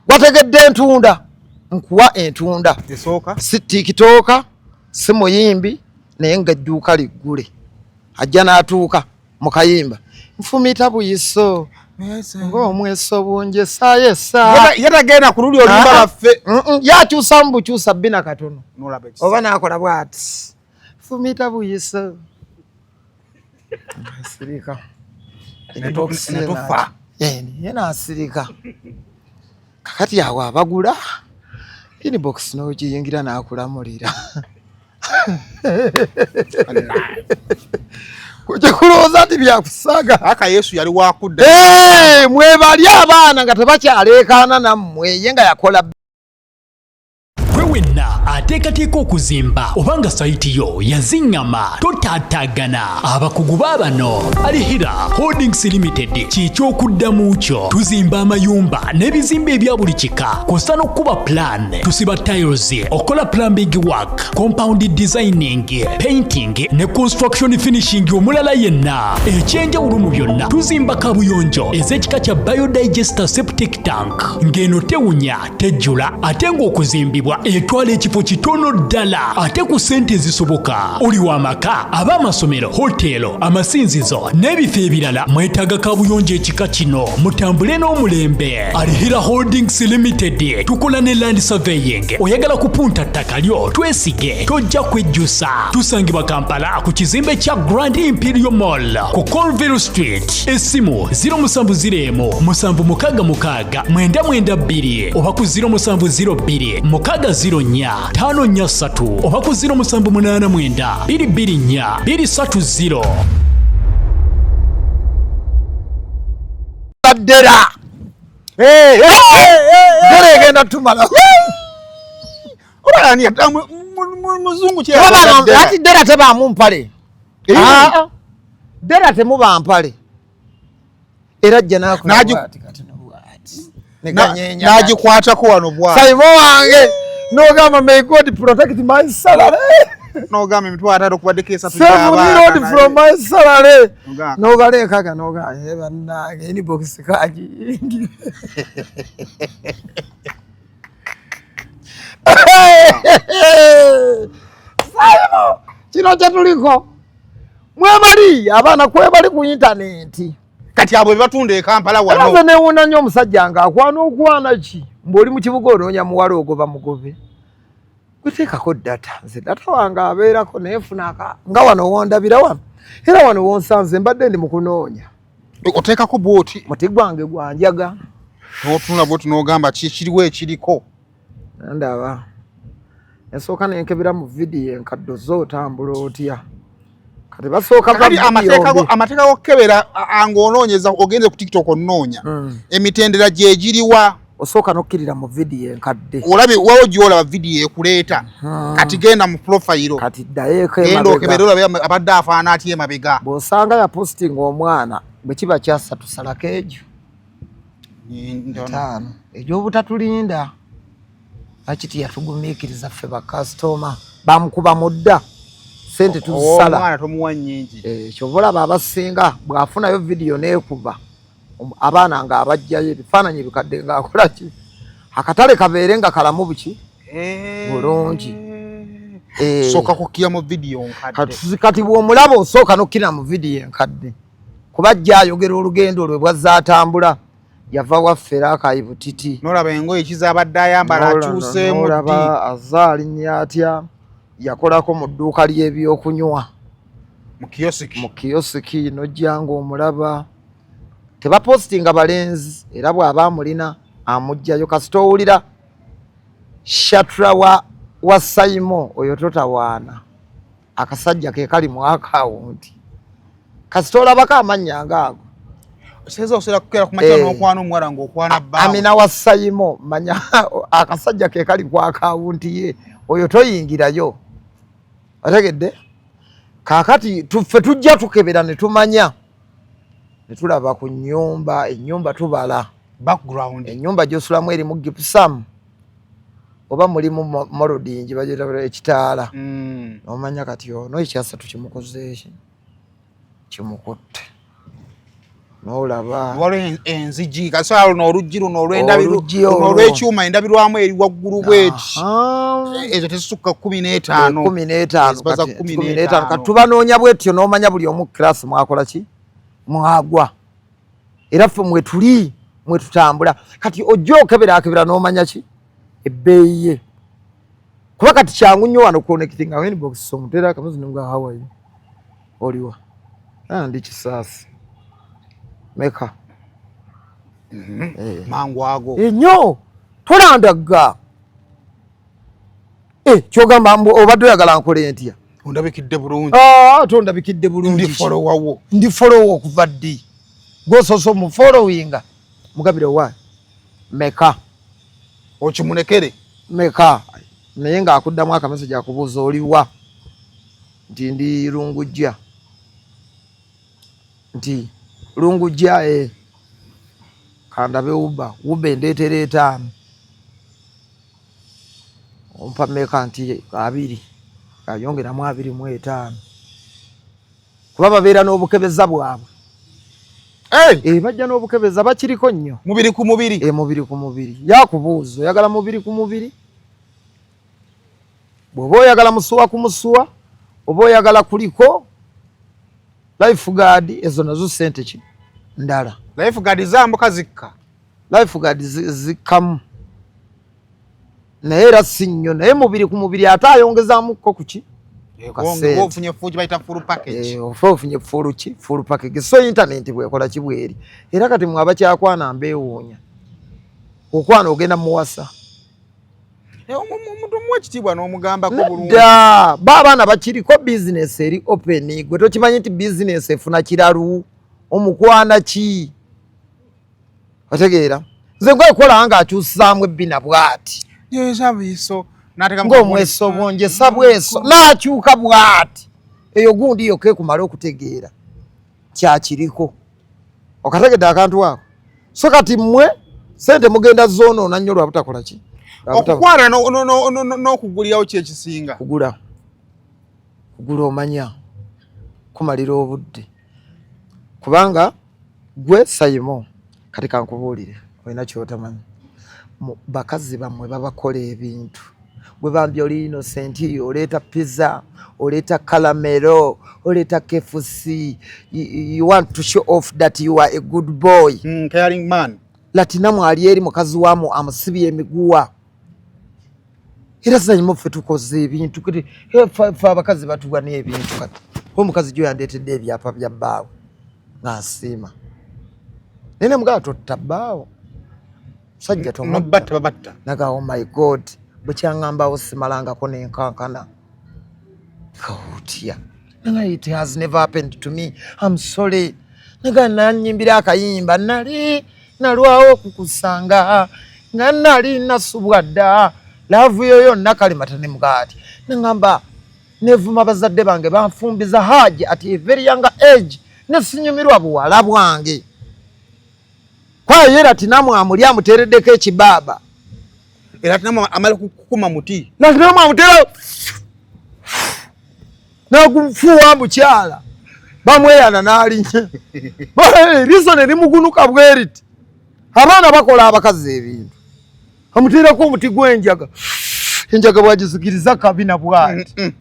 wategedde entunda, nkuwa entunda. Esooka. Si TikToker, si muyimbi, naye nga edduuka liggule, ajja n'atuuka mu kayimba, nfumita buyiso. Ng'omweso bunjesayesa. Yatagenda ku luli oluyimba Ah. lwaffe. Yakyusamu bukyusa bina katono. N'olaba ekisa. Oba nakola bwati. Fumita buyiso. Asirika. Inbox Ne tufa. Ye naasirika. Kakati awo abagula inbox n'ogiyingira n'akulamulira. Kujja kulowooza nti byakusaaga. Aka Yesu yali wakudda. Eh, mwebali abaana nga tebakyaleekaana nammwe ye nga yakola. Gwe wenna ateekateeka okuzimba oba nga sayiti yo yaziŋŋama, totaataagana. Abakugu baabano Alihira Holdings Limited kyekyokuddamu kyo. Tuzimba amayumba n'ebizimbe ebya buli kika, kw'ossa n'okukuba plan, tusiba tiles, okola plumbing work, compound designing, painting ne construction finishing omulala yenna. Ekyenjawulo mu byonna, tuzimba kabuyonjo ez'ekika kya biodigester septic tank ng'eno tewunya, tejjula, ate ng'okuzimbibwa etwala ekifo kitono ddala ate ku ssente ezisoboka. Oli w'amaka, ab'amasomero, hoteero, amasinzizo n'ebifo ebirala mwetaaga kabuyonjo ekika kino, mutambule n'omulembe. Alihira Holdings Limited tukola ne land surveying. Oyagala kupunta ttaka lyo, twesige, tojja kwejjusa. Tusangibwa Kampala ku kizimbe kya Grand Imperial Mall ku Colville Street. Essimu 071 766 992 oba ku 0702 604 543 oba ku 0789 224 230. Ddera. Ddera egenda tumala. Oba ani muzungu kye Ati ddera tebaamu mpale. Ah, ddera temuba mpale. Era ajja n'akola bw'ati kati bw'ati. Ne ganyeenya. N'agikwatako wano bwa. Saimo wange n'ogamba, "May God protect my salary." N'ogamba 50,000 okubaddeko 3 Save me, Lord, from my salary. N'ogamba. N'obaleekaga n'ogamba, "Eh, bannange, inbox kagiyingira." Saimo, kino kye tuliko. Mwebali abaana kwebali ku intaneti. Kati abo bebatunda e Kampala Era wano. nze neewuuna nnyo omusajja ng'akwana okwana ki mbw'oli mu kibuga onoonya muwala ogoba mugobe. Guteekako data, nze data wange abeerako naye nfuna nga wano wondabira wano era wano wonsanze mbadde ndi mu kunoonya. Oteekako bwoti. Muti gwange gwanjaga. N'otunula bwoti n'ogamba ki kiriwo ekiriko. Ndaba ensooka nenkebera mu vidiyo enkadde zo otambula otya, kati basooka va Kakati vidiyo amateeka mbi. Amateeka g'okukebera ng'onoonyeza ogenze ku TikTok onoonya emitendera gyegiriwa? Osooka n'okkirira mu vidiyo enkadde. Olabe wawo gy'olaba vidiyo ekuleeta, kati genda mu profile. Kati ddayoeko genda emabega. okebere olabe abadde afaana atya emabega. Bw'osanga yapositinga omwana bwe kiba kyasatu, salako egyo Ntono. 5 egy'obutatulinda. Lwaki tiyatugumiikiriza ffe bakasitoma bamukuba mudda sente tuzisala. Omwana tomuwa nnyingi. Eh, kyova olaba abasinga bw'afunayo vidiyo n'ekuba abaana ng'abajjayo ebifaananyi ebikadde ng'akola ki, akatale kabeere nga kalamu buki bulungi. Eh, Sooka kukkira mu vidiyo nkadde. Kati bw'omulaba osooka n'okkira mu vidiyo enkadde kuba ajja ayogera olugendo lwe bwazze atambula, yava waffe era akayi butiti. N'olaba engoye kizabadde ayambala akyuseemu ddi. N'olaba azze alinnya atya, yakolako mu dduuka ly'ebyokunywa. Mu kiyosiki. Mu kiyosiki n'ojja ng'omulaba tebapositinga balenzi, era bw'aba amulina amuggyayo. Kasita owulira shatra wa Saimo oyo totawaana, akasajja ke kali mu akawunti, kasita olabako amannya ngaago. Oseeza osobola kukera ku makya Eh. n'okwana omuwala ng'okwana bbaawe. Amina wa Saimo, manya akasajja ke kali ku akawunti ye oyo, toyingirayo. Otegedde? Kaakati ffe tujja tukebera ne tumanya ne tulaba ku nnyumba, ennyumba tubala background. Ennyumba gy'osulamu erimu gypsum oba mulimu molding, bagiyita ekitaala. Nomanya kati ono ekyasatu kimukoze eki, kimukutte, nolaba. Waliwo enzigi kasobola luno oluggi luno Oluggi luno olwo. olw'ekyuma, endabirwamu eri waggulu bweti. Aha. Ezo tezisukka 15. 15. Eziba za Kati, 15. 15. Kati tubanoonya bwetyo n'omanya buli omu class mwakola ki, mwagwa. Era ffe mwetuli mwetutambula. Kati ojja okebera akebera n'omanya ki ebbeeyi ye, kuba kati kyangu nnyo wano connecting awo inbox omutera akamuzi nemugamba, "How are you? Oliwa?" "Ah, ndi Kisaasi." "Meka?" Eh. Mangu ago. Ennyo tolandagga. Eh, kyogamba mbu obadde oyagala nkole ntya? Ondabikidde bulungi. Ah, tondabikidde bulungi. Ndi follower wo. Ndi follower okuva ddi? Gwosoose omu followinga mugabire wa meka. Okimunekere. Meka, naye ng'akuddamu aka message akubuuza, "Oliwa?" Nti, "Ndi Lungujja." Nti, "Lungujja e kandabe Uber, Uber endeetera 5. Ompa meka?" Nti, "2." Ayongeramu 25, kuba babeera n'obukebeza bwabwe. Hey! E, bajja n'obukebeza, bakiriko nnyo. Mubiri ku mubiri. E, mubiri ku mubiri. Yakubuuza, "Oyagala mubiri ku mubiri, bw'oba oyagala musuwa ku musuwa, oba oyagala kuliko life guard?" Ezo nazo sente ki ndala. Life guard zambuka zikka. Life guard zikkamu, naye era si nnyo. Naye mubiri ku mubiri ate ayongezamukko kuki? Kasente. Ofunye full, bayita full package. Eh, ofa ofunye full ki, full package. So internet bwekola kibweri. Era kati mwe abakyakwana mbeewuunya, okwana ogenda muwasa. Eh, omuntu omuwa ekitiibwa n'omugambako bulungi. Nedda, ba abaana bakiriko, bizinesi eri open. Gwe tokimanyi nti bizinesi efuna kiralu omukwana ki? Otegeera, nze nkwekola nga akyusaamu ebbina bw'ati. Yesabiso n'ateeka ng'omweso bwonjesa bweso n'akyuka bw'ati, eyo gundi yokka ekumala okutegeera kyakiriko. Okategedde akantu ako? So kati mmwe sente mugenda zoonoona nnyo lwa butakola ki? Okukwana n'okugulirawo ki ekisinga? Kugula. Kugula omanya kumalira obudde, kubanga gwe Sayimo, kati kankubuulire, olina kyotamanyi. Bakazi bammwe babakola ebintu. Gwe bambi oli innocent, oleeta pizza, oleeta caramelo, oleeta KFC. You want to show off that you are a good boy. Caring man. Latinamu ali eri mukazi wamu amusibye emiguwa. Era Sayimo, ffe tukoze ebintu kati, ffe abakazi batuwa n'ebintu. Kati omukazi gyo yandeetedde ebyapa bya bbaawe nga nsiima, naye nemugaa, "Totta bbaawo, musajja tomutta." Nobatta babatta. Naga, "Oh my God." Bwe kyaŋŋambawo simalangako nenkankana kawutya. Naga, "It has never happened to me, I'm sorry." Naga nanyimbira akayimba, "Nali nalwawo okukusanga nga nali nasubwa dda love yo yonna." Kalimata ne mugaati neŋŋamba, nevuma bazadde bange banfumbiza Haji at a very young age, nesinyumirwa buwala bwange. Kwayo era tinamu amuli amuteereddeko ekibaaba. Era tinamu amala kukuma muti. Natinamu amutera nagufuuwa, mukyala bamweyana n'alinya eriiso ne limugunuka bweriti. Abaana bakola abakazi ebintu, amuteerako omuti gw'enjaga, enjaga bwagizikiriza kabina bwati.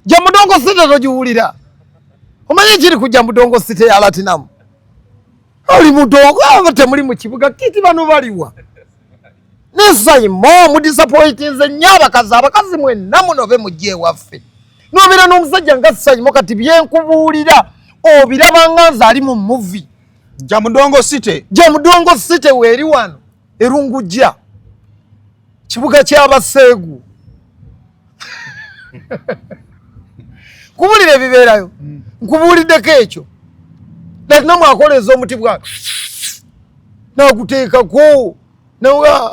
Jamudongo City togiwulira? Omanyi ekiri ku Jamudongo City ya Latinamu? Oli mudongo aba temuli mu kibuga kiti, bano baliwa nesayimo mudisappointinze nnyo abakazi. Abakazi mwenna munobe mujje ewaffe, nobeera n'omusajja nga Sayimo. Kati byenkubuulira obiraba nga nze ali mu movie. Jamudongo City. Jamudongo City weeri wano Erungujja, kibuga ky'abaseegu. Kubulira ebibeerayo, nkubuuliddeko ekyo. Latinamu akoleeza omuti bwa naguteekako nawa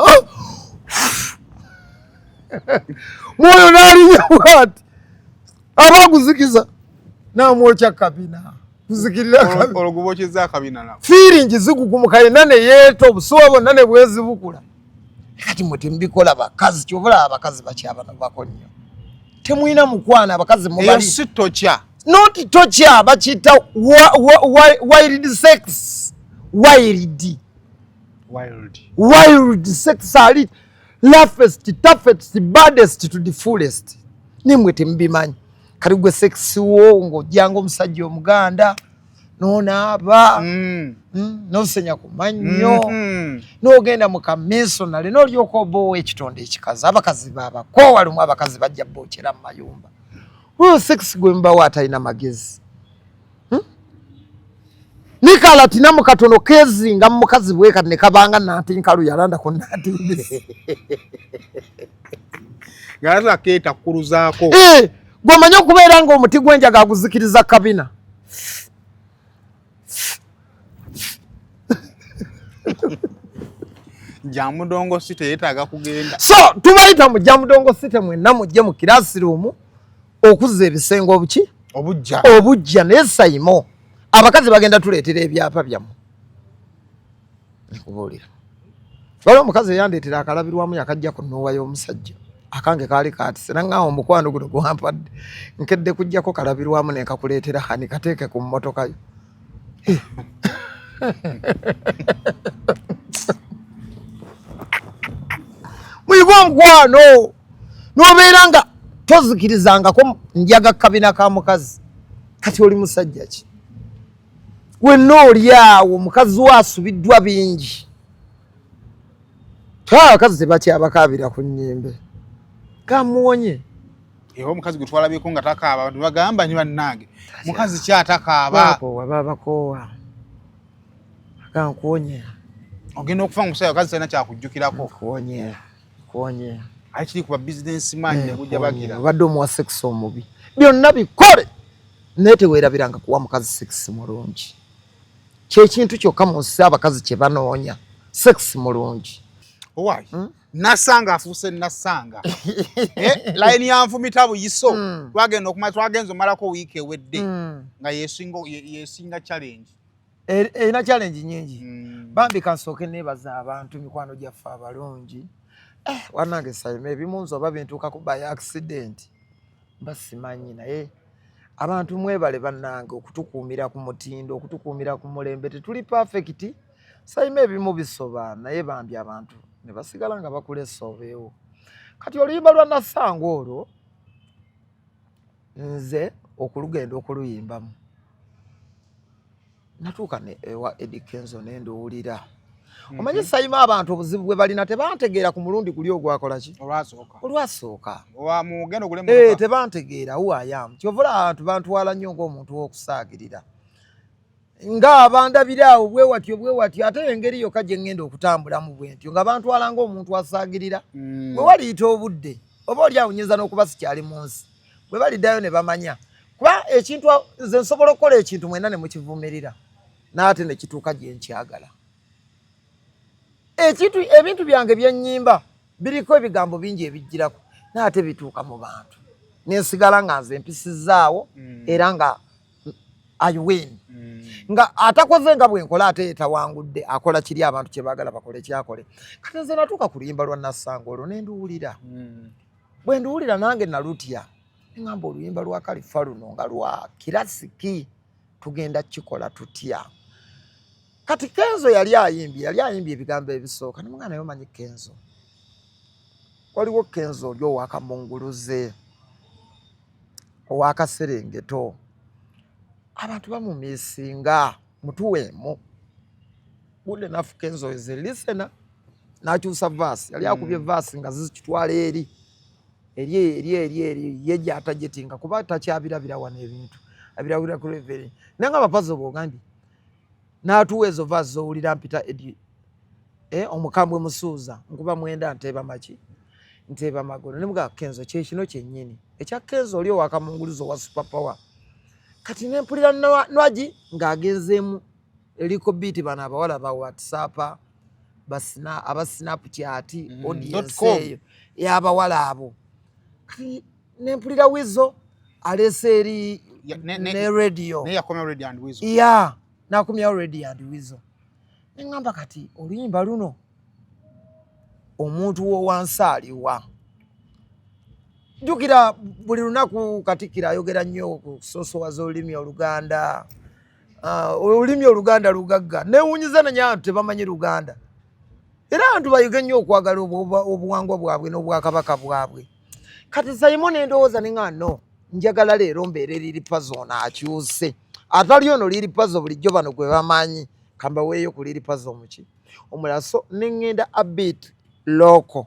mwoyo n'alinya bwati, aba aguzikiza namwokya kabina kuzikirira kabina. Olwo akabina nabo. Feeling zigugumuka yenna ne yeeta obusuwa bwonna ne bwezibukula. Kati mwe temubikola bakazi, kyova abakazi bakyabanobako nnyo. Temulina mukwana abakazi. Eyo mubali si tokya. Not tokya, bakiyita wild sex, wild. Wild. Wild sex, ali roughest, toughest, baddest to the fullest. Nimwe temubimanyi. Kati gwe sex wo ng'ojjanga omusajja omuganda Nonaaba, nosenya ku mannyo, n'ogenda mu kamisonale n'olyoka oboowa ekitonde ekikazi. Abakazi babakoowa lumu, abakazi bajja bookera mu mayumba. Oyo sex gwe mubawo atalina magezi. Nikala tina mu katono kezinga mu mukazi bwe kati ne kabanga nanti nkalu yalanda ku nanti mbisi. Ng'alaba keeta kukuluzaako. Gw'omanyi okubeera ng'omuti gw'enjaga aguzikiriza kabina. Jamudongo City yeetaaga kugenda. So tubayita mu Jamudongo City mwenna mujje mu classroom okuzza ebisenge obuki? Obujja. Obujja naye Saimo. Abakazi bagenda tuleetera ebyapa byammwe. Nkubuulira. Waliwo omukazi eyandeetera akalabirwamu yakajja ku nnuwa y'omusajja. Akange kaali kaatise nangamba omukwano guno gwampadde. Nkedde kujjako kalabirwamu ne nkakuleetera hani kateeke ku mmotoka yo. Muyige omukwano n'obeera nga tozikirizangako njaga kabina ka mukazi. Kati oli musajja ki? Wenna oli awo omukazi wo asubiddwa bingi. Abakazi tebakyabakaabira ku nnyimbe. Kamuwonye. Ewa omukazi gwe twalabyeko nga takaaba, abantu bagamba nti bannange mukazi ki atakaaba? Bakoowa, babakoowa. Kankuwonye. Ogenda okufa ng'omusajja omukazi talina kyakujjukirako. Nkuwonye, nkuwonye. Aye kiri kuba business man ne gujja bagira. Obadde omuwa sex omubi. Byonna bikole. Naye teweerabiranga kuwa mukazi sex mulungi. Kye kintu kyokka mu nsi abakazi kye banoonya. Sex mulungi. Owaayi. Nasanga afuuse Nasanga. Layini ya nfumita buyiso. Twagenda okumala, twagenze omalako wiiki ewedde. Nga yesinga challenge. Erina challenge nnyingi. Bambi kansooke neebaza abantu mikwano gyaffe abalungi. Wannange Saimo ebimu nze oba bintuukako by accident. Mba simanyi naye abantu mwebale bannange okutukuumira ku mutindo, okutukuumira ku mulembe. Tetuli perfect. Saimo ebimu bisoba naye bambi abantu ne basigala nga bakulesa obeewo. Kati oluyimba lwa Nasanga olwo nze okulugenda okuluyimbamu natuuka ne ewa Eddy Kenzo ne nduwulira. Omanyi Saimo abantu obuzibu bwe balina tebantegeera ku mulundi guli ogwakola ki? Olwasooka. Olwasooka. Owa mugendo gule mmotoka. Tebantegeera who I am. Kyova olaba abantu bantwala nnyo ng'omuntu w'okusaagirira. Nga abandabira awo bwe watyo bwe watyo ate engeri yokka gye ŋŋenda okutambulamu bwe ntyo nga bantwala ng'omuntu asaagirira. Bwe waliyita obudde oba oli awo nnyinza n'okuba sikyali mu nsi. Bwe baliddayo ne bamanya. Kuba ekintu nze nsobola okukola ekintu mwenna ne mukivumirira n'ate ne kituuka gye nkyagala. Ekintu ebintu byange bye nnyimba biriko ebigambo bingi ebijjirako n'ate bituuka mu bantu. Ne nsigala nga nze mpisizaawo era nga I win. Nga atakoze nga bwe nkola ate tawangudde akola kiri abantu kye baagala bakole kyakole. Kati nze natuuka ku luyimba lwa Nasanga olwo ne nduwulira. Bwe nduwulira nange nalutya. Ngamba oluyimba lwa Kalifa luno nga lwa kirasiki tugenda kukikola tutya. Kati Kenzo yali ayimbye ebigambo ebisooka. Ne mugamba naye omanyi Kenzo. Waliwo Kenzo oli ow'akamunguluze, ow'akaserengeto. Abantu bamumiisinga mutuweemu. Good enough Kenzo is a listener. N'akyusa verse. Yali akubye verse nga zikitwala eri. Eri eri eri eri ye gy'atajetinga kuba takyabirabira wano ebintu. Abirabira ku level. Naye nga abapazo bw'ogambye n'atuwa ezo verse z'owulira mpita Eddie. Omukambwe musuuza nkuba mwenda nteeba maki nteeba magolo. Ne mugamba Kenzo kye kino kyennyini ekya Kenzo oli ow'akamunguluzo owa super power. Kati ne mpulira Nwagi ng'agenzeemu eriko beat bano abawala ba WhatsApp basina aba Snapchat audience eyo y'abawala abo. Kati ne mpulira Weasel aleese eri ne radio. Ne yakomya Radio and Weasel. Yeah, n'akomyawo Radio and Weasel. Ne ŋŋamba kati oluyimba luno omuntu w'owansi aliwa. Jjukira buli lunaku Katikkiro ayogera nnyo ku kusoosowaza olulimi Oluganda. Olulimi Oluganda lugagga. Neewuunyiza naye abantu tebamanyi Luganda. Era abantu bayige nnyo okwagala obuwangwa bwabwe n'obwakabaka bwabwe. Kati Saimo ne ndowooza ne ŋŋamba no, njagala leero mbeere Lil Pazo ono akyuse. Atali ono Lil Pazo bulijjo bano gwe bamanyi, kambaweeyo ku Lil Pazo omuki omulala. So neŋŋenda a bit local,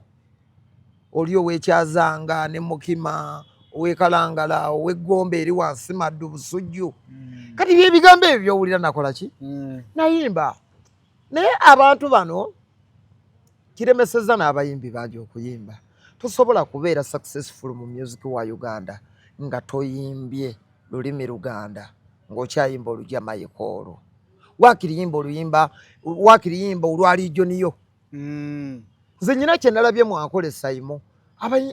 oli ow'ekyazanga ne Mukima, ow'ekalangala, ow'eggombe eri wansi Maddu, Busujju. Kati byebigambo ebyo byowulira nakola ki? Nayimba. Naye abantu bano kiremeseza n'abayimbi bangi okuyimba. Tosobola kubeera successful mu music wa Uganda nga toyimbye lulimi Luganda, ng'okyayimba Olujamayika olwo. Waakiri yimba oluyimba, waakiri yimba olwa region yo. Nze nyina kye nalabye mwankole Saimo,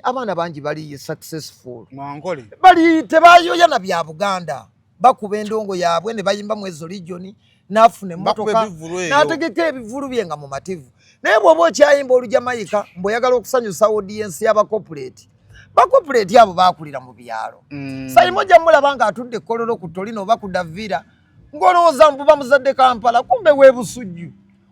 abaana bangi bali successful. Mwankole. Bali tebayoya na bya Buganda, bakuba endongo yaabwe ne bayimba mu ezo region, n'afuna emmotoka, Bakuba ebivvulu eyo. N'ategeka ebivvulu bye nga mumativu. Naye bw'oba okyayimba Olujamayika mbw'oyagala okusanyusa audience y'aba corporate, ba corporate abo baakulira mu byalo. Saimo ojja mulaba ng'atudde Kololo ku Tolino oba ku Davira, ng'olowooza mbu bamuzadde Kampala, kumbe w'e Busujju.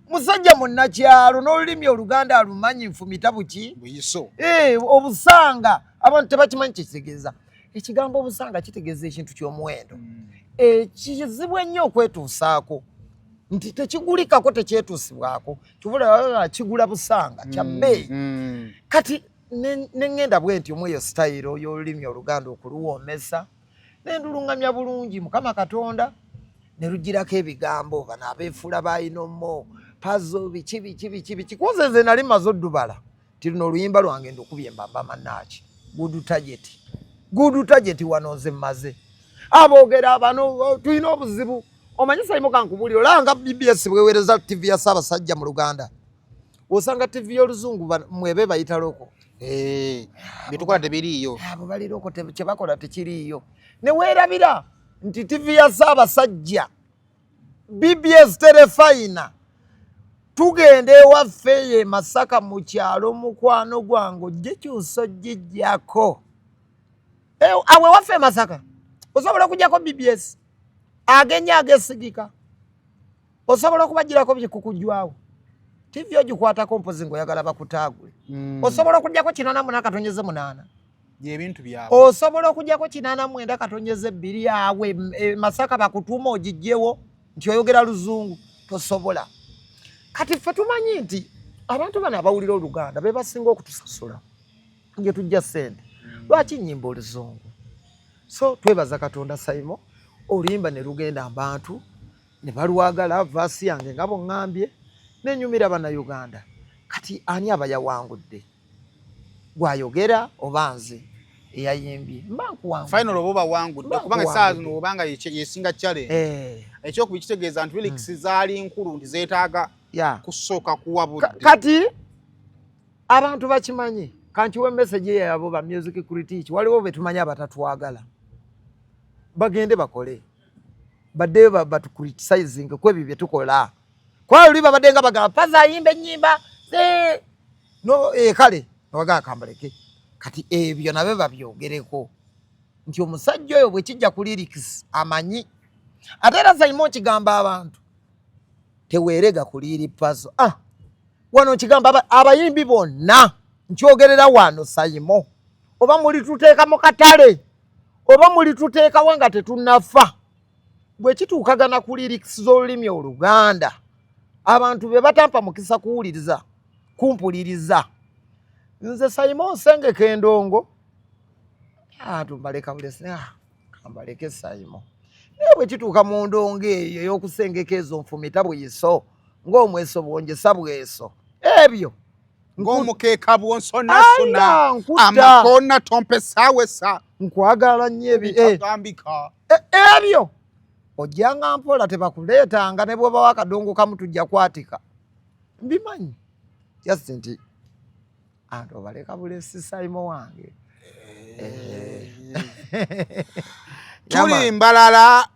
Musajja munnakyalo, n'olulimi Oluganda alumanyi nfumita buki. Buyiso. Eh, obusanga abantu tebakimanyi kyekitegeeza. Ekigambo obusanga kitegeeza ekintu ky'omuwendo ekizibu ennyo okwetuusaako, nti tekigulikako, tekyetuusibwako. Kibula kigula busanga kya bbeeyi. Kati ne ŋŋenda bwe nti omweyo sitayiro y'olulimi Oluganda okuluwoomesa, nendulungamya bulungi Mukama Katonda, ne lugirako ebigambo bano abeefuula bayinomo Pazo biki biki biki biki. Kunze nze nali maze oddubala nti luno oluyimba lwange ndukubye mbamba mannaaki, good target, good target. Wano nze mmaze aboogera bano, oh, tulina obuzibu. Omanyi Saimo, kankubuulira, olaba nga BBS bweweereza TV ya Ssaabasajja mu Luganda, osanga TV y'Oluzungu mwebe bayita local. Eh, byetukola tebiriiyo. Abo bali local, kyebakola tekiriiyo. Ne weerabira nti TV ya Ssaabasajja BBS terefayina. Tugenda ewaffe ye Masaka mu kyalo, mukwano gwange, ojje kyusa ogijjako. Awo ewaffe e Masaka osobola okugjako BBS agenya agesigika, osobola okubagirako bikukujwawo. TV ogikwatako mpozi ngaoyagala bakutaagule. Osobola okugjako 88.8. Byebintu byabwe. Osobola okugjako 89.2 awe e Masaka bakutuuma ogijjewo nti oyogera Luzungu? Tosobola. Kati ffe tumanyi nti abantu bano abawulira Oluganda be basinga okutusasula, nge tujja ssente. Lwaki nyimba Oluzungu? So twebaza Katonda, Saimo, oluyimba ne lugenda, abantu ne balwagala. Verse yange nga bweŋŋambye nenyumira Bannayuganda. Kati ani aba yawangudde, gwayogera oba nze eyayimbye? Mba nkuwangudde. Final oba obawangudde. Mba kubanga essaawa zino nkuwangudde. obanga yesinga challenge. Ekyokubiri kitegeeza nti lyrics zaali nkulu, nti zeetaaga kusooka kuwa budde. Kati abantu bakimanyi, kankiwe message yabo ba music critic. Waliwo betumanyi abatatwagala, bagende bakole, baddeyo batucriticizing ku ebyo bye tukola. Kuba luli babadde nga bagamba Pazo ayimba ennyimba no, kale nobagaa kambaleke. Kati ebyo nabyo babyogereko nti omusajja oyo bwe kijja ku lyrics amanyi. Ate era Saimo nkigamba abantu, teweerega ku Lil Pazo. Ah, wano nkigamba abayimbi bonna, nkyogerera wano Saimo, oba mulituteeka mu katale oba mulituteekawo nga tetunnafa, bwe kituukagana ku lyrics z'olulimi Oluganda, abantu be batampa mukisa kuwuliriza kumpuliriza. Nze Saimo nsengeka endongo, abantu mbaleka bulesi. Ah, kambaleke Saimo. Naye bwe kituuka mu ndongo eyo ey'okusengeka ezo nfumita bwiso ng'omweso bwonjesa bweso ebyo. Ng'omukeeka bwonsonasona. Aya, nkutta. Amakona tompesawesa. Nkwagala nnyo ebi bitagambika. Ebyo ojjanga mpola, tebakuleetanga ne bw'obawo akadongo kamu tujja kwatika. Mbimanyi, just nti anti obaleka bulesi, Saimo wange. Tuli Mbalala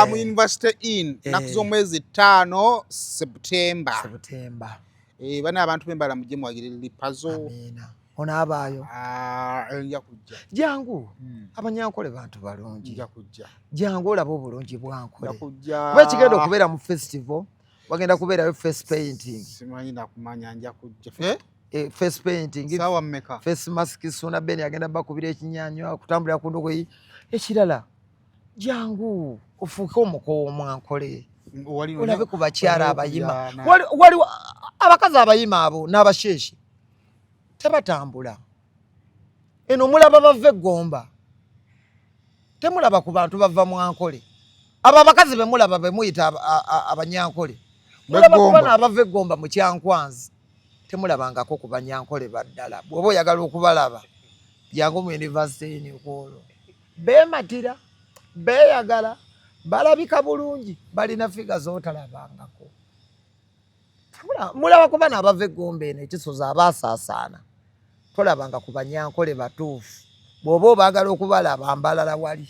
mu University Inn, naku z'omwezi 5 September. September. Eh, bana abantu b'Embala mujje muwagire Lil Pazo. Amiina. Onaabaayo? Ah, nja kujja. Jangu. Abanyankole bantu balungi. Nja kujja. Jangu olabe obulungi bwankole. Nja kujja. Kuba ekigenda okubeera mu festival, wagenda kubeerayo face painting. Simanyi nakumanya, nja kujja. Eh? Face painting. Sawa mmeka? Face mask. Suna Ben agenda bakubira ekinyanyo, akutambulira ku ndogoyi. Ekirala, jangu. Ofuuke omuko w'omwankole, olabe ku bakyala abayima. Waliwo abakazi abayima abo n'abasheeshe tebatambula. Eno mulaba bava eggomba, temulaba ku bantu bava mwankole. Abo abakazi bemulaba bemuyita abanyankole, mulaba kuba n'abava eggomba mu Kyankwanzi, temulabangako ku banyankole baddala. Bw'oba oyagala okubalaba, jangu mu yunivasite eni okwolwo. Beematira, beeyagala, balabika bulungi, balina figure z'otalabangako. Mulaba kuba n'abava eggomba eno ekisozi abaasaasaana, tolabanga ku banyankole batuufu. Bw'oba obaagala okubalaba, mbalala wali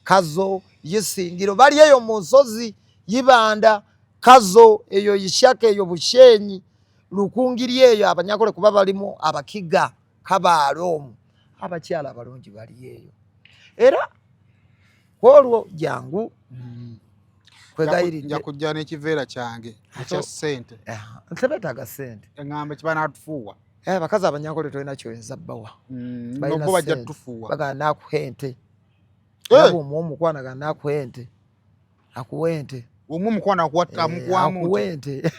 Kazo, Isingiro, bali eyo mu nsozi, Ibanda, Kazo eyo, Ishaka eyo, Bushenyi, Lukungiri eyo, abanyankole kuba balimu Abakiga, Kabaale omwo, abakyala abalungi bali eyo. Era kwolwo jangu kwegayiridde. Nja kujja n'ekiveera kyange ekya ssente. Tebetaaga ssente. Eŋŋambe kibanatufuuwa. Abakazi abanyankole tolina kyoyinza bbawa. Bo bajja tufuuwa. Bagala naakuha ente. Era bw'omuwa omukwano agala naakuha ente, akuwa ente. Omu omukwano amukuwamu akuwa ente.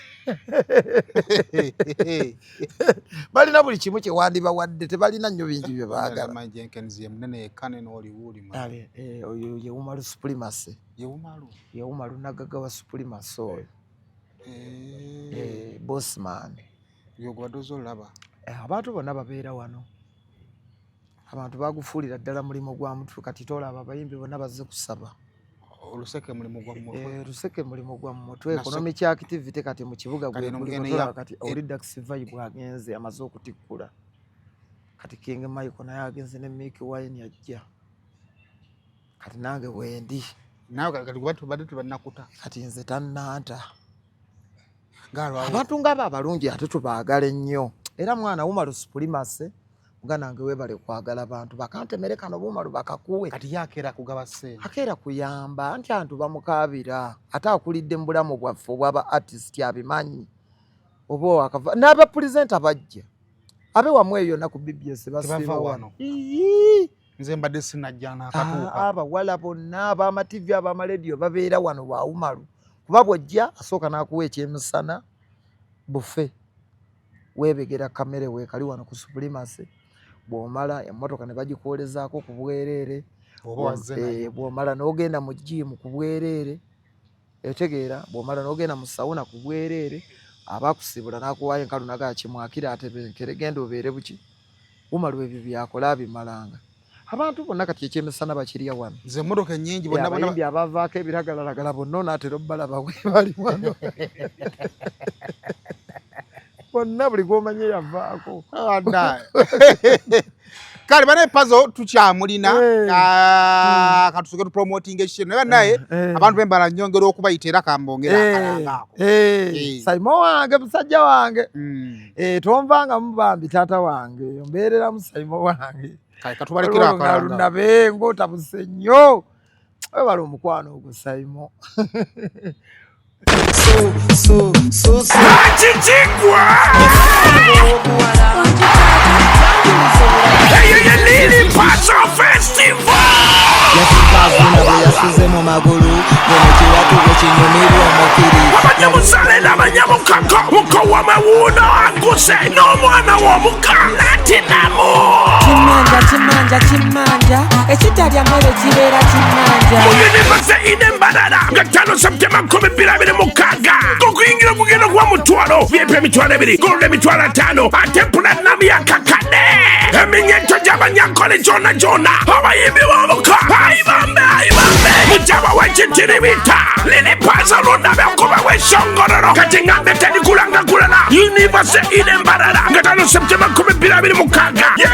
Balina buli kimu kye wandibawadde, tebalina nnyo bingi bye baagala. Jenkins ye munene yekka ne n'oliwuuli. Oyo ye Umaru Supremacy. Ye Umaru. Ye Umaru nagagga wa Supremacy oyo. Bossman. Yogubadde ozolaba. Abantu bonna babeera wano. Abantu bagufuulira ddala mulimu gwa mutwe. Kati tolaba abayimbi bonna bazze kusaba. Oluseke mulimu gwa mutwe. Luseke mulimu gwa mutwe. Economic activity kati mu kibuga gwe kati oli Dax Vibe agenze amaze okutikkula. Kati King Michael naye agenze ne Mickey Wine ajja. Kati nange wendi. Nawe kati tubadde tubannakuta. Kati nze tannanta. Abantu ng'abo abalungi ate tubaagale nnyo. Era mwana Umaru Supremacy, muganda wange weebale kwagala bantu. Bakantemere kano Bumaru bakakuwe. Kati ye akeera kugaba ssente. Akeera kuyamba anti antu bamukaabira. Ate akulidde mu bulamu bwaffe obw'aba artist abimanyi. Oba wakava n'aba presenter bajja. Abe wamu eyo yonna ku BBS basiiba wano. Nze mbadde sinajja n'akatuuka. Abawala bonna ab'ama TV ab'amarediyo babeera wano lwa Umaru. Kuba bw'ojja asooka n'akuwa ekyemisana bufe. Weebegera kamere weekali wano ku Supremacy. Bw'omala emmotoka ne bagikwolezaako ku bwereere. Bw'omala n'ogenda mu gym ku bwereere. Etegeera bw'omala n'ogenda mu sauna ku bwereere. Abakusibula n'akuwaayo enkalu n'agamba kimwakira atebenkere genda obeere buki. Umaru ebyo byakola abimalanga. Abantu bonna kati ekyemisana bakirya wano. Nze emmotoka ennyingi bonna bonna abayimbi abavaako ebiragalalagala bonna onaatera obbalaba webali wano. Bonna buli gw'omanyi yavaako. Kale bane Pazo tukyamulina katusoke tupromotinga ekikino naye naye abantu b'embala nnyongera okubayita era kambongera akalangaako. Saimo wange musajja wange tonvangamu bambi taata wange ombeereramu Saimo wange. Kale katubalekera akalanga. Lunabe ng'otabuse nnyo. Webale omukwano ogwo Saimo. Kikigwa! Eyo ye Lili Pazo Festival! Yasize mu magulu ng'omukiratu gwe kinyumirwa omukiri. Abanyamuzaale n'abanyamukako muko w'amawuuno aguse n'omwana w'omuka Latinamu. Kimanja kimanja kimanja ekitalya mmere kibeera kimanja. Mu University in Mbarara nga 5 September 2026 okuyingira kugenda kuba mutwalo VIP 20,000 gold 50,000 ate platinum yakakadde eminyeto gy'abanyankole gyonna gyonna abayimbi b'omuka ayibambe ayibambe mujaba w'ekitiribita Lili Pazo lundabe okuba w'eshongororo kati ngambe tedikulanga kulala University in Mbarara nga 5 September 2026.